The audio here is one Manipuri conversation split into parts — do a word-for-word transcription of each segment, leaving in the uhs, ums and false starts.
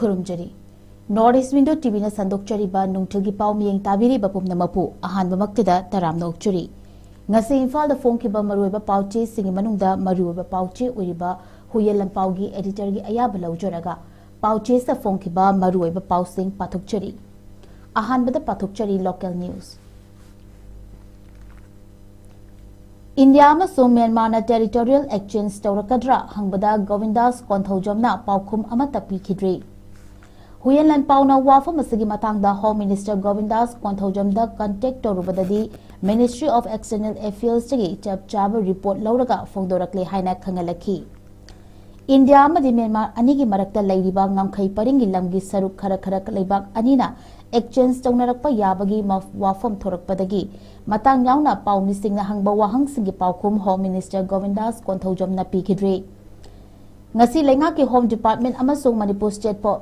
ꯈꯨꯔꯨꯝꯖꯔꯤ꯫ North East Window ꯇꯤꯚꯤꯅ ꯁꯟꯗꯣꯛꯆꯔꯤꯕ ꯅꯨꯡꯊꯤꯜꯒꯤ ꯄꯥꯎ ꯃꯤꯌꯦꯡ ꯇꯥꯕꯤꯔꯤꯕ ꯄꯨꯝꯅꯃꯛꯄꯨ ꯑꯍꯥꯟꯕꯃꯛꯇꯗ ꯇꯔꯥꯝꯅ ꯑꯣꯛꯆꯔꯤ꯫ ꯉꯁꯤ ꯏꯝꯐꯥꯜꯗ ꯐꯣꯡꯈꯤꯕ ꯃꯔꯨꯑꯣꯏꯕ ꯄꯥꯎꯆꯦꯁꯤꯡꯒꯤ ꯃꯅꯨꯡꯗ ꯃꯔꯨꯑꯣꯏꯕ ꯄꯥꯎꯆꯦ ꯑꯣꯏꯔꯤꯕ ꯍꯨꯌꯦꯟ ꯂꯟꯄꯥꯎꯒꯤ editorꯒꯤ ꯑꯌꯥꯕ ꯂꯧꯖꯔꯒ ꯄꯥꯎꯆꯦꯁꯤꯗ ꯐꯣꯡꯈꯤꯕ ꯃꯔꯨꯑꯣꯏꯕ ꯄꯥꯎꯁꯤꯡ ꯄꯥꯊꯣꯛꯆꯔꯤ꯫ ꯑꯍꯥꯟꯕꯗ ꯄꯥꯊꯣꯛꯆꯔꯤ local news꯫ ꯏꯟꯗꯤꯌꯥ ꯑꯃꯁꯨꯡ ꯃ꯭ꯌꯥꯟꯃꯥꯔꯅ territorial exchange ꯇꯧꯔꯛꯀꯗ꯭ꯔꯥ ꯍꯪꯕꯗ ꯒꯣꯕꯤꯟꯗꯥꯁ ꯀꯣꯟꯊꯧꯖꯝꯅ ꯄꯥꯎꯈꯨꯝ ꯑꯃꯠꯇ ꯄꯤꯈꯤꯗ꯭ꯔꯤ꯫ ꯍꯨꯌꯦꯟ ꯂꯟꯄꯥꯎꯅ ꯋꯥꯐꯝ ꯑꯁꯤꯒꯤ ꯃꯇꯥꯡꯗ Home Minister ꯒꯣꯕꯤꯟꯗꯥꯁ ꯀꯣꯟꯊꯧꯖꯝꯗ contact ꯇꯧꯔꯨꯕꯗꯗꯤ Ministry of External Affairsꯇꯒꯤ ꯆꯞ ꯆꯥꯕ report ꯂꯧꯔꯒ ꯐꯣꯡꯗꯣꯔꯛꯂꯦ ꯍꯥꯏꯅ ꯈꯪꯍꯜꯂꯛꯈꯤ꯫ ꯏꯟꯗꯤꯌꯥ ꯑꯃꯗꯤ ꯃ꯭ꯌꯥꯟꯃꯥꯔ ꯑꯅꯤꯒꯤ ꯃꯔꯛꯇ ꯂꯩꯔꯤꯕ ꯉꯝꯈꯩ ꯄꯔꯤꯡꯒꯤ ꯂꯝꯒꯤ ꯁꯔꯨꯛ ꯈꯔ ꯈꯔ ꯂꯩꯕꯥꯛ ꯑꯅꯤꯅ exchange ꯇꯧꯅꯔꯛꯄ ꯌꯥꯕꯒꯤ ꯃ-, ꯋꯥꯐꯝ ꯊꯣꯔꯛꯄꯗꯒꯤ ꯃꯇꯥꯡ ꯌꯥꯎꯅ ꯄꯥꯎꯃꯤꯁꯤꯡꯅ ꯍꯪꯕ ꯋꯥꯍꯪꯁꯤꯡꯒꯤ ꯄꯥꯎꯈꯨꯝ Home Minister ꯒꯣꯕꯤꯟꯗꯥꯁ ꯀꯣꯟꯊꯧꯖꯝꯅ ꯄꯤꯈꯤꯗ꯭ꯔꯤ꯫ ꯉꯁꯤ ꯂꯩꯉꯥꯛꯀꯤ Home Department ꯑꯃꯁꯨꯡ ꯃꯅꯤꯄꯨꯔ State Po-,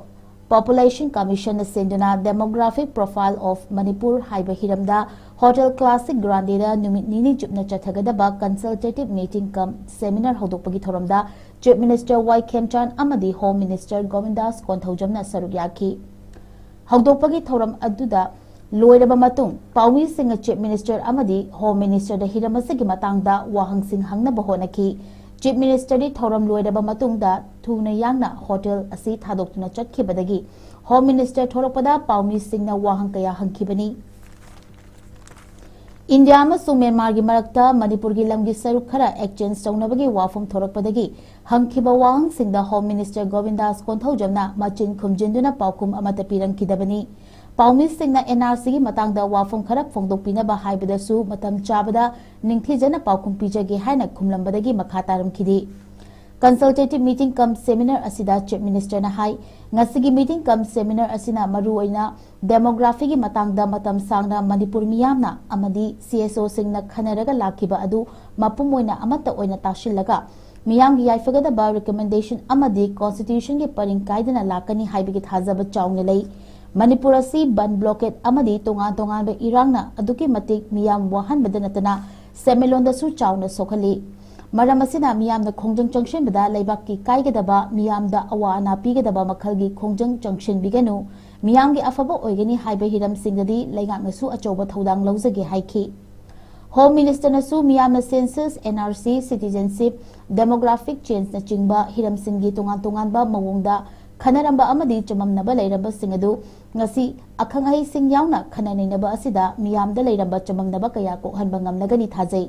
Population Commissionꯅ ꯁꯦꯝꯗꯨꯅ Demographic Profile of Manipur ꯍꯥꯏꯕ ꯍꯤꯔꯝꯗ Hotel Classic Grandeꯗ ꯅꯨꯃꯤꯠ ꯅꯤꯅꯤ ꯆꯨꯞꯅ ꯆꯠꯊꯒꯗꯕ consultative meeting cum seminar ꯍꯧꯗꯣꯛꯄꯒꯤ ꯊꯧꯔꯝꯗ Chief Minister ꯋꯥꯏ ꯈꯦꯝꯆꯥꯟ ꯑꯃꯗꯤ Home Minister ꯒꯣꯕꯤꯟꯗꯥꯁ ꯀꯣꯟꯊꯧꯖꯝꯅ ꯁꯔꯨꯛ ꯌꯥꯈꯤ꯫ ꯍꯧꯗꯣꯛꯄꯒꯤ ꯊꯧꯔꯝ ꯑꯗꯨꯗ ꯂꯣꯏꯔꯕ ꯃꯇꯨꯡ ꯄꯥꯎꯃꯤꯁꯤꯡꯅ Chief Minister ꯑꯃꯗꯤ Home Ministerꯗ ꯍꯤꯔꯝ ꯑꯁꯤꯒꯤ ꯃꯇꯥꯡꯗ ꯋꯥꯍꯪꯁꯤꯡ ꯍꯪꯅꯕ ꯍꯣꯠꯅꯈꯤ꯫ Chief Ministerꯗꯤ ꯊꯧꯔꯝ ꯂꯣꯏꯔꯕ ꯃꯇꯨꯡꯗ ꯊꯨꯅ ꯌꯥꯡꯅ hotel ꯑꯁꯤ ꯊꯥꯗꯣꯛꯇꯨꯅ ꯆꯠꯈꯤꯕꯗꯒꯤ Home Minister ꯊꯣꯔꯛꯄꯗ ꯄꯥꯎꯃꯤꯁꯤꯡꯅ ꯋꯥꯍꯪ ꯀꯌꯥ ꯍꯪꯈꯤꯕꯅꯤ꯫ ꯏꯟꯗꯤꯌꯥ ꯑꯃꯁꯨꯡ ꯃ꯭ꯌꯥꯟꯃꯥꯔꯒꯤ ꯃꯔꯛꯇ ꯃꯅꯤꯄꯨꯔꯒꯤ ꯂꯝꯒꯤ ꯁꯔꯨꯛ ꯈꯔ exchange ꯇꯧꯅꯕꯒꯤ ꯋꯥꯐꯝ ꯊꯣꯔꯛꯄꯗꯒꯤ ꯍꯪꯈꯤꯕ ꯋꯥꯍꯪꯁꯤꯡꯗ Home Minister ꯒꯣꯕꯤꯟꯗꯥꯁ ꯀꯣꯟꯊꯧꯖꯝꯅ ꯃꯆꯤꯟ ꯈꯨꯝꯖꯤꯟꯗꯨꯅ ꯄꯥꯎꯈꯨꯝ ꯑꯃꯠꯇ ꯄꯤꯔꯝꯈꯤꯗꯕꯅꯤ꯫ ꯄꯥꯎꯃꯤꯁꯤꯡꯅ NRCꯒꯤ ꯃꯇꯥꯡꯗ ꯋꯥꯐꯝ ꯈꯔ ꯐꯣꯡꯗꯣꯛꯄꯤꯅꯕ ꯍꯥꯏꯕꯗꯁꯨ ꯃꯇꯝ ꯆꯥꯕꯗ ꯅꯤꯡꯊꯤꯖꯅ ꯄꯥꯎꯈꯨꯝ ꯄꯤꯖꯒꯦ ꯍꯥꯏꯅ ꯈꯨꯝꯂꯝꯕꯗꯒꯤ ꯃꯈꯥ ꯇꯥꯔꯝꯈꯤꯗꯦ꯫ Consultative meeting cum seminar ꯑꯁꯤꯗ Chief Ministerꯅ ꯍꯥꯏ, ꯉꯁꯤꯒꯤ meeting cum seminar ꯑꯁꯤꯅ ꯃꯔꯨꯑꯣꯏꯅ demographyꯒꯤ ꯃꯇꯥꯡꯗ ꯃꯇꯝ ꯁꯥꯡꯅ ꯃꯅꯤꯄꯨꯔ ꯃꯤꯌꯥꯝꯅ ꯑꯃꯗꯤ CSOꯁꯤꯡꯅ ꯈꯟꯅꯔꯒ ꯂꯥꯛꯈꯤꯕ ꯑꯗꯨ ꯃꯄꯨꯝ ꯑꯣꯏꯅ ꯑꯃꯠꯇ ꯑꯣꯏꯅ ꯇꯥꯁꯤꯜꯂꯒ ꯃꯤꯌꯥꯝꯒꯤ ꯌꯥꯏꯐꯒꯗꯕ recommendation ꯑꯃꯗꯤ Constitutionꯒꯤ ꯄꯔꯤꯡ ꯀꯥꯏꯗꯅ ꯂꯥꯛꯀꯅꯤ ꯍꯥꯏꯕꯒꯤ ꯊꯥꯖꯕ ꯆꯥꯎꯅ ꯂꯩ꯫ ꯃꯅꯤꯄꯨꯔ ꯑꯁꯤ ꯕꯟ blockade ꯑꯃꯗꯤ ꯇꯣꯉꯥꯟ ꯇꯣꯉꯥꯟꯕ ꯏꯔꯥꯡꯅ ꯑꯗꯨꯛꯀꯤ ꯃꯇꯤꯛ ꯃꯤꯌꯥꯝ ꯋꯥꯍꯟꯕꯗ ꯅꯠꯇꯅ ꯁꯦꯟꯃꯤꯠꯂꯣꯟꯗꯁꯨ ꯆꯥꯎꯅ ꯁꯣꯛꯍꯜꯂꯤ꯫ ꯃꯔꯝ ꯑꯁꯤꯅ ꯃꯤꯌꯥꯝꯅ ꯈꯣꯡꯖꯪ ꯆꯪꯁꯤꯟꯕꯗ ꯂꯩꯕꯥꯛꯀꯤ ꯀꯥꯏꯒꯗꯕ, ꯃꯤꯌꯥꯝꯗ ꯑꯋꯥ ꯑꯅꯥ ꯄꯤꯒꯗꯕ ꯃꯈꯜꯒꯤ ꯈꯣꯡꯖꯪ ꯆꯪꯁꯤꯟꯕꯤꯒꯅꯨ, ꯃꯤꯌꯥꯝꯒꯤ ꯑꯐꯕ ꯑꯣꯏꯒꯅꯤ ꯍꯥꯏꯕ ꯍꯤꯔꯝꯁꯤꯡꯗꯗꯤ ꯂꯩꯉꯥꯛꯅꯁꯨ ꯑꯆꯧꯕ ꯊꯧꯗꯥꯡ ꯂꯧꯖꯒꯦ ꯍꯥꯏꯈꯤ꯫ ꯍꯣꯝ ꯃꯤꯅꯤꯁꯇꯔꯅꯁꯨ ꯃꯤꯌꯥꯝꯅ census, N R C, citizenship, demographic ꯆꯦꯟꯖꯅꯆꯤꯡꯕ ꯍꯤꯔꯝꯁꯤꯡꯒꯤ ꯇꯣꯉꯥꯟ ꯇꯣꯉꯥꯟꯕ ꯃꯑꯣꯡꯗ ꯈꯟꯅꯔꯝꯕ ꯑꯃꯗꯤ ꯆꯃꯝꯅꯕ ꯂꯩꯔꯝꯕꯁꯤꯡ ꯑꯗꯨ ꯉꯁꯤ ꯑꯈꯪ ꯑꯍꯩꯁꯤꯡ ꯌꯥꯎꯅ ꯈꯟꯅ ꯅꯩꯅꯕ ꯑꯁꯤꯗ ꯃꯤꯌꯥꯝꯗ ꯂꯩꯔꯝꯕ ꯆꯃꯝꯅꯕ ꯀꯌꯥ ꯀꯣꯛꯍꯟꯕ ꯉꯝꯂꯒꯅꯤ ꯊꯥꯖꯩ꯫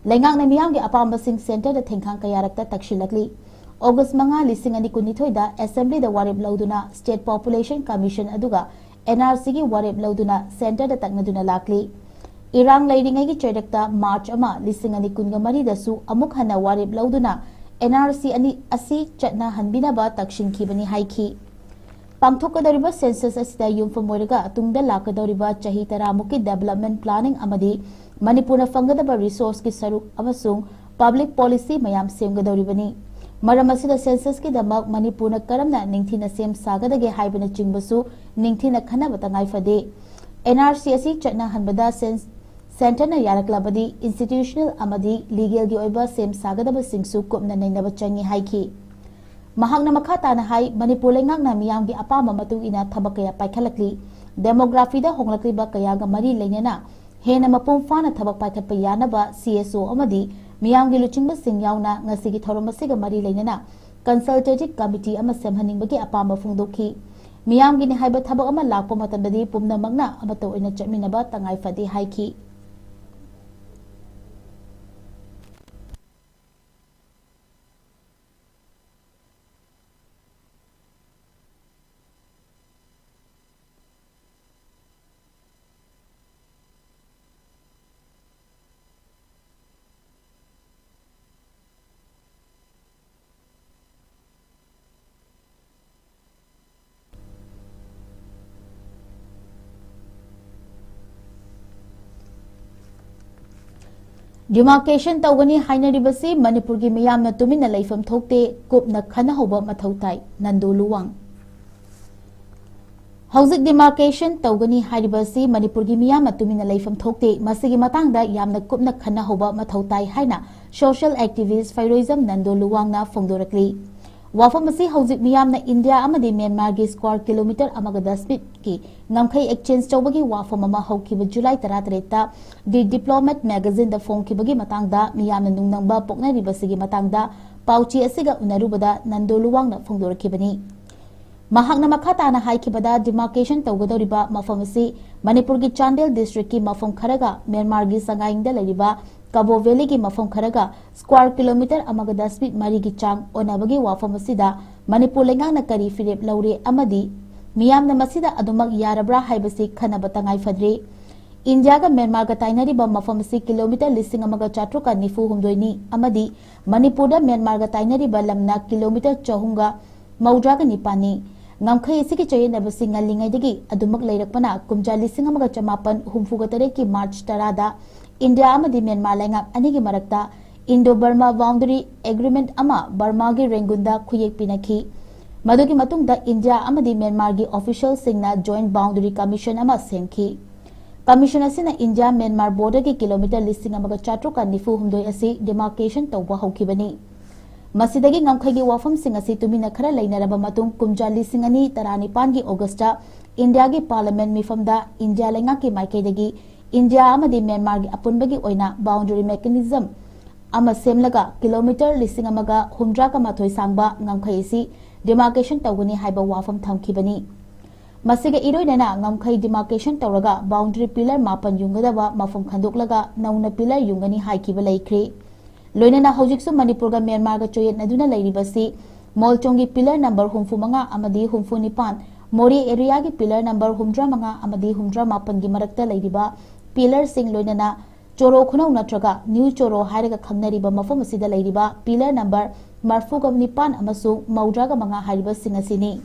ꯂꯩꯉꯥꯛꯅ ꯃꯤꯌꯥꯝꯒꯤ ꯑꯄꯥꯝꯕꯁꯤꯡ ꯁꯦꯟꯇꯔꯗ ꯊꯦꯡꯈꯥꯡ ꯀꯌꯥꯔꯛꯇ ꯇꯛꯁꯤꯜꯂꯛꯂꯤ꯫ ꯑꯣꯒꯁ ꯃꯉꯥ, ꯂꯤꯁꯤꯡ ꯑꯅꯤ ꯀꯨꯟꯅꯤꯊꯣꯏꯗ ꯑꯦꯁꯦꯝꯕ꯭ꯂꯤꯗ ꯋꯥꯔꯦꯞ ꯂꯧꯗꯨꯅ ꯁ꯭ꯇꯦꯠ ꯄꯣꯄꯨꯂꯦꯁꯟ ꯀꯃꯤꯁꯟ ꯑꯗꯨꯒ ꯑꯦꯟ ꯑꯥꯔ ꯁꯤꯒꯤ ꯋꯥꯔꯦꯞ ꯂꯧꯗꯨꯅ ꯁꯦꯟꯇꯔꯗ ꯇꯛꯅꯗꯨꯅ ꯂꯥꯛꯂꯤ꯫ ꯏꯔꯥꯡ ꯂꯩꯔꯤꯉꯩꯒꯤ ꯆꯩꯔꯛꯇ ꯃꯥꯔꯆ ꯑꯃ, ꯂꯤꯁꯤꯡ ꯑꯅꯤ ꯀꯨꯟꯒ ꯃꯔꯤꯗꯁꯨ ꯑꯃꯨꯛ ꯍꯟꯅ ꯋꯥꯔꯦꯞ ꯂꯧꯗꯨꯅ ꯑꯦꯟ ꯑꯥꯔ ꯁꯤ ꯑꯅꯤ ꯑꯁꯤ ꯆꯠꯅꯍꯟꯕꯤꯅꯕ ꯇꯛꯁꯤꯟꯈꯤꯕꯅꯤ ꯍꯥꯏꯈꯤ꯫ ꯄꯥꯡꯊꯣꯛꯀꯗꯧꯔꯤꯕ ꯁꯦꯟꯁꯁ ꯑꯁꯤꯗ ꯌꯨꯝꯐꯝ ꯑꯣꯏꯔꯒ ꯇꯨꯡꯗ ꯂꯥꯛꯀꯗꯧꯔꯤꯕ ꯆꯍꯤ ꯇꯔꯥꯃꯨꯛꯀꯤ ꯗꯦꯕꯂꯞꯃꯦꯟ ꯄ꯭ꯂꯥꯅꯤꯡ ꯑꯃꯗꯤ ꯃꯅꯤꯄꯨꯔꯅ ꯐꯪꯒꯗꯕ ꯔꯤꯁꯣꯔꯁꯀꯤ ꯁꯔꯨꯛ ꯑꯃꯁꯨꯡ ꯄꯕ꯭ꯂꯤꯛ ꯄꯣꯂꯤꯁꯤ ꯃꯌꯥꯝ ꯁꯦꯝꯒꯗꯧꯔꯤꯕꯅꯤ꯫ ꯃꯔꯝ ꯑꯁꯤꯗ ꯁꯦꯟꯁꯁꯀꯤꯗꯃꯛ ꯃꯅꯤꯄꯨꯔꯅ ꯀꯔꯝꯅ ꯅꯤꯡꯊꯤꯅ ꯁꯦꯝ ꯁꯥꯒꯗꯒꯦ ꯍꯥꯏꯕꯅꯆꯤꯡꯕꯁꯨ ꯅꯤꯡꯊꯤꯅ ꯈꯟꯅꯕ ꯇꯉꯥꯏ ꯐꯗꯦ꯫ ꯑꯦꯟ ꯑꯥꯔ ꯁꯤ ꯑꯁꯤ ꯆꯠꯅꯍꯟꯕꯗ ꯁꯦꯟ-, ꯁꯦꯟꯇꯔꯅ ꯌꯥꯔꯛꯂꯕꯗꯤ ꯏꯟꯁꯇꯤꯇ꯭ꯌꯨꯁꯅꯦꯜ ꯑꯃꯗꯤ ꯂꯤꯒꯦꯜꯒꯤ ꯑꯣꯏꯕ ꯁꯦꯝ ꯁꯥꯒꯗꯕꯁꯤꯡꯁꯨ ꯀꯨꯞꯅ ꯅꯩꯅꯕ ꯆꯪꯏ ꯍꯥꯏꯈꯤ꯫ ꯃꯍꯥꯛꯅ ꯃꯈꯥ ꯇꯥꯅ ꯍꯥꯏ, ꯃꯅꯤꯄꯨꯔ ꯂꯩꯉꯥꯛꯅ ꯃꯤꯌꯥꯝꯒꯤ ꯑꯄꯥꯝꯕ ꯃꯇꯨꯡ ꯏꯟꯅ ꯊꯕꯛ ꯀꯌꯥ ꯄꯥꯏꯈꯠꯂꯛꯂꯤ꯫ ꯗꯦꯃꯣꯒ꯭ꯔꯥꯐꯤꯗ ꯍꯣꯡꯂꯛꯂꯤꯕ ꯀꯌꯥꯒ ꯃꯔꯤ ꯂꯩꯅꯅ ꯍꯦꯟꯅ ꯃꯄꯨꯡ ꯐꯥꯅ ꯊꯕꯛ ꯄꯥꯏꯈꯠꯄ ꯌꯥꯅꯕ ꯁꯤ ꯑꯦꯁ ꯑꯣ ꯑꯃꯗꯤ ꯃꯤꯌꯥꯝꯒꯤ ꯂꯨꯆꯤꯡꯕꯁꯤꯡ ꯌꯥꯎꯅ ꯉꯁꯤꯒꯤ ꯊꯧꯔꯝ ꯑꯁꯤꯒ ꯃꯔꯤ ꯂꯩꯅꯅ ꯀꯟꯁꯜꯇꯦꯇꯤꯚ ꯀꯃꯤꯇꯤ ꯑꯃ ꯁꯦꯝꯍꯟꯅꯤꯡꯕꯒꯤ ꯑꯄꯥꯝꯕ ꯐꯣꯡꯗꯣꯛꯈꯤ꯫ ꯃꯤꯌꯥꯝꯒꯤꯅꯤ ꯍꯥꯏꯕ ꯊꯕꯛ ꯑꯃ ꯂꯥꯛꯄ ꯃꯇꯝꯗꯗꯤ ꯄꯨꯝꯅꯃꯛꯅ ꯑꯃꯠꯇ ꯑꯣꯏꯅ ꯆꯠꯃꯤꯟꯅꯕ ꯇꯉꯥꯏ ꯐꯗꯦ ꯍꯥꯏꯈꯤ꯫ ꯗꯤꯃꯥꯔꯀꯦꯁꯟ ꯇꯧꯒꯅꯤ ꯍꯥꯏꯅꯔꯤꯕꯁꯤ ꯃꯅꯤꯄꯨꯔꯒꯤ ꯃꯤꯌꯥꯝꯅ ꯇꯨꯃꯤꯟꯅ ꯂꯩꯐꯝ ꯊꯣꯛꯇꯦ, ꯀꯨꯞꯅ ꯈꯟꯅꯍꯧꯕ ꯃꯊꯧ ꯇꯥꯏ꯫ ꯅꯟꯗꯨ ꯂꯨꯋꯥꯡ꯫ ꯍꯧꯖꯤꯛ demarcation ꯇꯧꯒꯅꯤ ꯍꯥꯏꯔꯤꯕ ꯑꯁꯤ ꯃꯅꯤꯄꯨꯔꯒꯤ ꯃꯤꯌꯥꯝꯅ ꯇꯨꯃꯤꯟꯅ ꯂꯩꯐꯝ ꯊꯣꯛꯇꯦ꯫ ꯃꯁꯤꯒꯤ ꯃꯇꯥꯡꯗ ꯌꯥꯝꯅ ꯀꯨꯞꯅ ꯈꯟꯅꯍꯧꯕ ꯃꯊꯧ ꯇꯥꯏ ꯍꯥꯏꯅ social activist ꯐꯩꯔꯣꯏꯖꯝ ꯅꯟꯗꯣ ꯂꯨꯋꯥꯡꯅ ꯐꯣꯡꯗꯣꯔꯛꯂꯤ꯫ ꯋꯥꯐꯝ ꯑꯁꯤ ꯍꯧꯖꯤꯛ ꯃꯤꯌꯥꯝꯅ ꯏꯟꯗꯤꯌꯥ ꯑꯃꯗꯤ ꯃ꯭ꯌꯥꯟꯃꯥꯔꯒꯤ square kilometre ꯑꯃꯒ ꯗꯁꯃꯤꯠꯀꯤ ꯉꯝꯈꯩ exchange ꯇꯧꯕꯒꯤ ꯋꯥꯐꯝ ꯑꯃ ꯍꯧꯈꯤꯕ July ꯇꯔꯥꯇꯔꯦꯠꯇ The Diplomat magazineꯗ ꯐꯣꯡꯈꯤꯕꯒꯤ ꯃꯇꯥꯡꯗ ꯃꯤꯌꯥꯝꯅ ꯅꯨꯡꯅꯪꯕ ꯄꯣꯛꯅꯔꯤꯕꯁꯤꯒꯤ ꯃꯇꯥꯡꯗ ꯄꯥꯎꯆꯦ ꯑꯁꯤꯒ ꯎꯅꯔꯨꯕꯗ ꯅꯟꯗꯣ ꯂꯨꯋꯥꯡꯅ ꯐꯣꯡꯗꯣꯔꯛꯈꯤꯕꯅꯤ꯫ ꯃꯍꯥꯛꯅ ꯃꯈꯥ ꯇꯥꯅ ꯍꯥꯏꯈꯤꯕꯗ, demarcation ꯇꯧꯒꯗꯧꯔꯤꯕ ꯃꯐꯝ ꯑꯁꯤ ꯃꯅꯤꯄꯨꯔꯒꯤ ꯆꯥꯟꯗꯦꯜ districtꯀꯤ ꯃꯐꯝ ꯈꯔꯒ ꯃ꯭ꯌꯥꯟꯃꯥꯔꯒꯤ ꯁꯉꯥꯏꯪꯗ ꯂꯩꯔꯤꯕ ꯀꯕꯣ valleyꯒꯤ ꯃꯐꯝ ꯈꯔꯒ square kilometre ꯑꯃꯒ ꯗꯁꯃꯤꯠ ꯃꯔꯤꯒꯤ ꯆꯥꯡ ꯑꯣꯟꯅꯕꯒꯤ ꯋꯥꯐꯝ ꯑꯁꯤꯗ ꯃꯅꯤꯄꯨꯔ ꯂꯩꯉꯥꯛꯅ ꯀꯔꯤ ꯐꯤꯔꯦꯞ ꯂꯧꯔꯦ ꯑꯃꯗꯤ ꯃꯤꯌꯥꯝꯅ ꯃꯁꯤꯗ ꯑꯗꯨꯃꯛ ꯌꯥꯔꯕ꯭ꯔꯥ ꯍꯥꯏꯕꯁꯤ ꯈꯟꯅꯕ ꯇꯉꯥꯏ ꯐꯗ꯭ꯔꯤ꯫ ꯏꯟꯗꯤꯌꯥꯒ ꯃ꯭ꯌꯥꯟꯃꯥꯔꯒ ꯇꯥꯏꯅꯔꯤꯕ ꯃꯐꯝ ꯑꯁꯤ kilometre ꯂꯤꯁꯤꯡ ꯑꯃꯒ ꯆꯥꯇ꯭ꯔꯨꯛꯀ ꯅꯤꯐꯨ ꯍꯨꯝꯗꯣꯏꯅꯤ ꯑꯃꯗꯤ ꯃꯅꯤꯄꯨꯔꯗ ꯃ꯭ꯌꯥꯟꯃꯥꯔꯒ ꯇꯥꯏꯅꯔꯤꯕ ꯂꯝꯅ kilometre ꯆꯍꯨꯝꯒ ꯃꯧꯗ꯭ꯔꯥꯒ ꯅꯤꯄꯥꯟꯅꯤ꯫ ꯉꯝꯈꯩ ꯑꯁꯤꯒꯤ ꯆꯌꯦꯠꯅꯕꯁꯤ ꯉꯜꯂꯤꯉꯩꯗꯒꯤ ꯑꯗꯨꯃꯛ ꯂꯩꯔꯛꯄꯅ ꯀꯨꯝꯖꯥ ꯂꯤꯁꯤꯡ ꯑꯃꯒ ꯆꯃꯥꯄꯟ ꯍꯨꯝꯐꯨꯒ ꯇꯔꯦꯠꯀꯤ March ꯇꯔꯥꯗ ꯏꯟꯗꯤꯌꯥ ꯑꯃꯗꯤ ꯃ꯭ꯌꯥꯟꯃꯥꯔ ꯂꯩꯉꯥꯛ ꯑꯅꯤꯒꯤ ꯃꯔꯛꯇ Indo-Burma Boundary Agreement ꯑꯃ ꯕꯔꯃꯥꯒꯤ ꯔꯦꯡꯒꯨꯟꯗ ꯈꯨꯌꯦꯛ ꯄꯤꯅꯈꯤ꯫ ꯃꯗꯨꯒꯤ ꯃꯇꯨꯡꯗ ꯏꯟꯗꯤꯌꯥ ꯑꯃꯗꯤ ꯃ꯭ꯌꯥꯟꯃꯥꯔꯒꯤ officialꯁꯤꯡꯅ Joint Boundary Commission ꯑꯃ ꯁꯦꯝꯈꯤ꯫ Commission ꯑꯁꯤꯅ ꯏꯟꯗꯤꯌꯥ ꯃ꯭ꯌꯥꯟꯃꯥꯔ borderꯒꯤ kilometre ꯂꯤꯁꯤꯡ ꯑꯃꯒ ꯆꯥꯇ꯭ꯔꯨꯛꯀ ꯅꯤꯐꯨ ꯍꯨꯝꯗꯣꯏ ꯑꯁꯤ demarcation ꯇꯧꯕ ꯍꯧꯈꯤꯕꯅꯤ꯫ ꯃꯁꯤꯗꯒꯤ ꯉꯝꯈꯩꯒꯤ ꯋꯥꯐꯝꯁꯤꯡ ꯑꯁꯤ ꯇꯨꯃꯤꯟꯅ ꯈꯔ ꯂꯩꯅꯔꯕ ꯃꯇꯨꯡ, ꯀꯨꯝꯖꯥ ꯂꯤꯁꯤꯡ ꯑꯅꯤ ꯇꯔꯥꯅꯤꯄꯥꯟꯒꯤ Augustꯇ ꯏꯟꯗꯤꯌꯥꯒꯤ Parliament ꯃꯤꯐꯝꯗ ꯏꯟꯗꯤꯌꯥ ꯂꯩꯉꯥꯛꯀꯤ ꯃꯥꯏꯀꯩꯗꯒꯤ ꯏꯟꯗꯤꯌꯥ ꯑꯃꯗꯤ ꯃ꯭ꯌꯥꯟꯃꯥꯔꯒꯤ ꯑꯄꯨꯟꯕꯒꯤ ꯑꯣꯏꯅ boundary mechanism ꯑꯃ ꯁꯦꯝꯂꯒ kilometre ꯂꯤꯁꯤꯡ ꯑꯃꯒ ꯍꯨꯝꯗ꯭ꯔꯥꯒ ꯃꯥꯊꯣꯏ ꯁꯥꯡꯕ ꯉꯝꯈꯩ ꯑꯁꯤ demarcation ꯇꯧꯒꯅꯤ ꯍꯥꯏꯕ ꯋꯥꯐꯝ ꯊꯝꯈꯤꯕꯅꯤ꯫ ꯃꯁꯤꯒ ꯏꯔꯣꯏꯅꯅ ꯉꯝꯈꯩ demarcation ꯇꯧꯔꯒ boundary pillar ꯃꯥꯄꯟ ꯌꯨꯡꯒꯗꯕ ꯃꯐꯝ ꯈꯟꯗꯣꯛꯂꯒ ꯅꯧꯅ pillar ꯌꯨꯡꯒꯅꯤ ꯍꯥꯏꯈꯤꯕ ꯂꯩꯈ꯭ꯔꯦ꯫ ꯂꯣꯏꯅꯅ ꯍꯧꯖꯤꯛꯁꯨ ꯃꯅꯤꯄꯨꯔꯒ ꯃ꯭ꯌꯥꯟꯃꯥꯔꯒ ꯆꯌꯦꯠꯅꯗꯨꯅ ꯂꯩꯔꯤꯕꯁꯤ ꯃꯣꯜꯆꯣꯡꯒꯤ pillar number ꯍꯨꯝꯐꯨ ꯃꯉꯥ ꯑꯃꯗꯤ ꯍꯨꯝꯐꯨ ꯅꯤꯄꯥꯟ, ꯃꯣꯔꯦ areaꯒꯤ pillar number ꯍꯨꯝꯗ꯭ꯔꯥ ꯃꯉꯥ ꯑꯃꯗꯤ ꯍꯨꯝꯗ꯭ꯔꯥ ꯃꯥꯄꯟꯒꯤ ꯃꯔꯛꯇ ꯂꯩꯔꯤꯕ pillarꯁꯤꯡ, ꯂꯣꯏꯅꯅ ꯆꯣꯔꯣ ꯈꯨꯅꯧ ꯅꯠꯇ꯭ꯔꯒ New ꯆꯣꯔꯣ ꯍꯥꯏꯔꯒ ꯈꯪꯅꯔꯤꯕ ꯃꯐꯝ ꯑꯁꯤꯗ ꯂꯩꯔꯤꯕ pillar number ꯃꯔꯐꯨꯒ ꯅꯤꯄꯥꯟ ꯑꯃꯁꯨꯡ ꯃꯧꯗ꯭ꯔꯥꯒ ꯃꯉꯥ ꯍꯥꯏꯔꯤꯕꯁꯤꯡ ꯑꯁꯤꯅꯤ꯫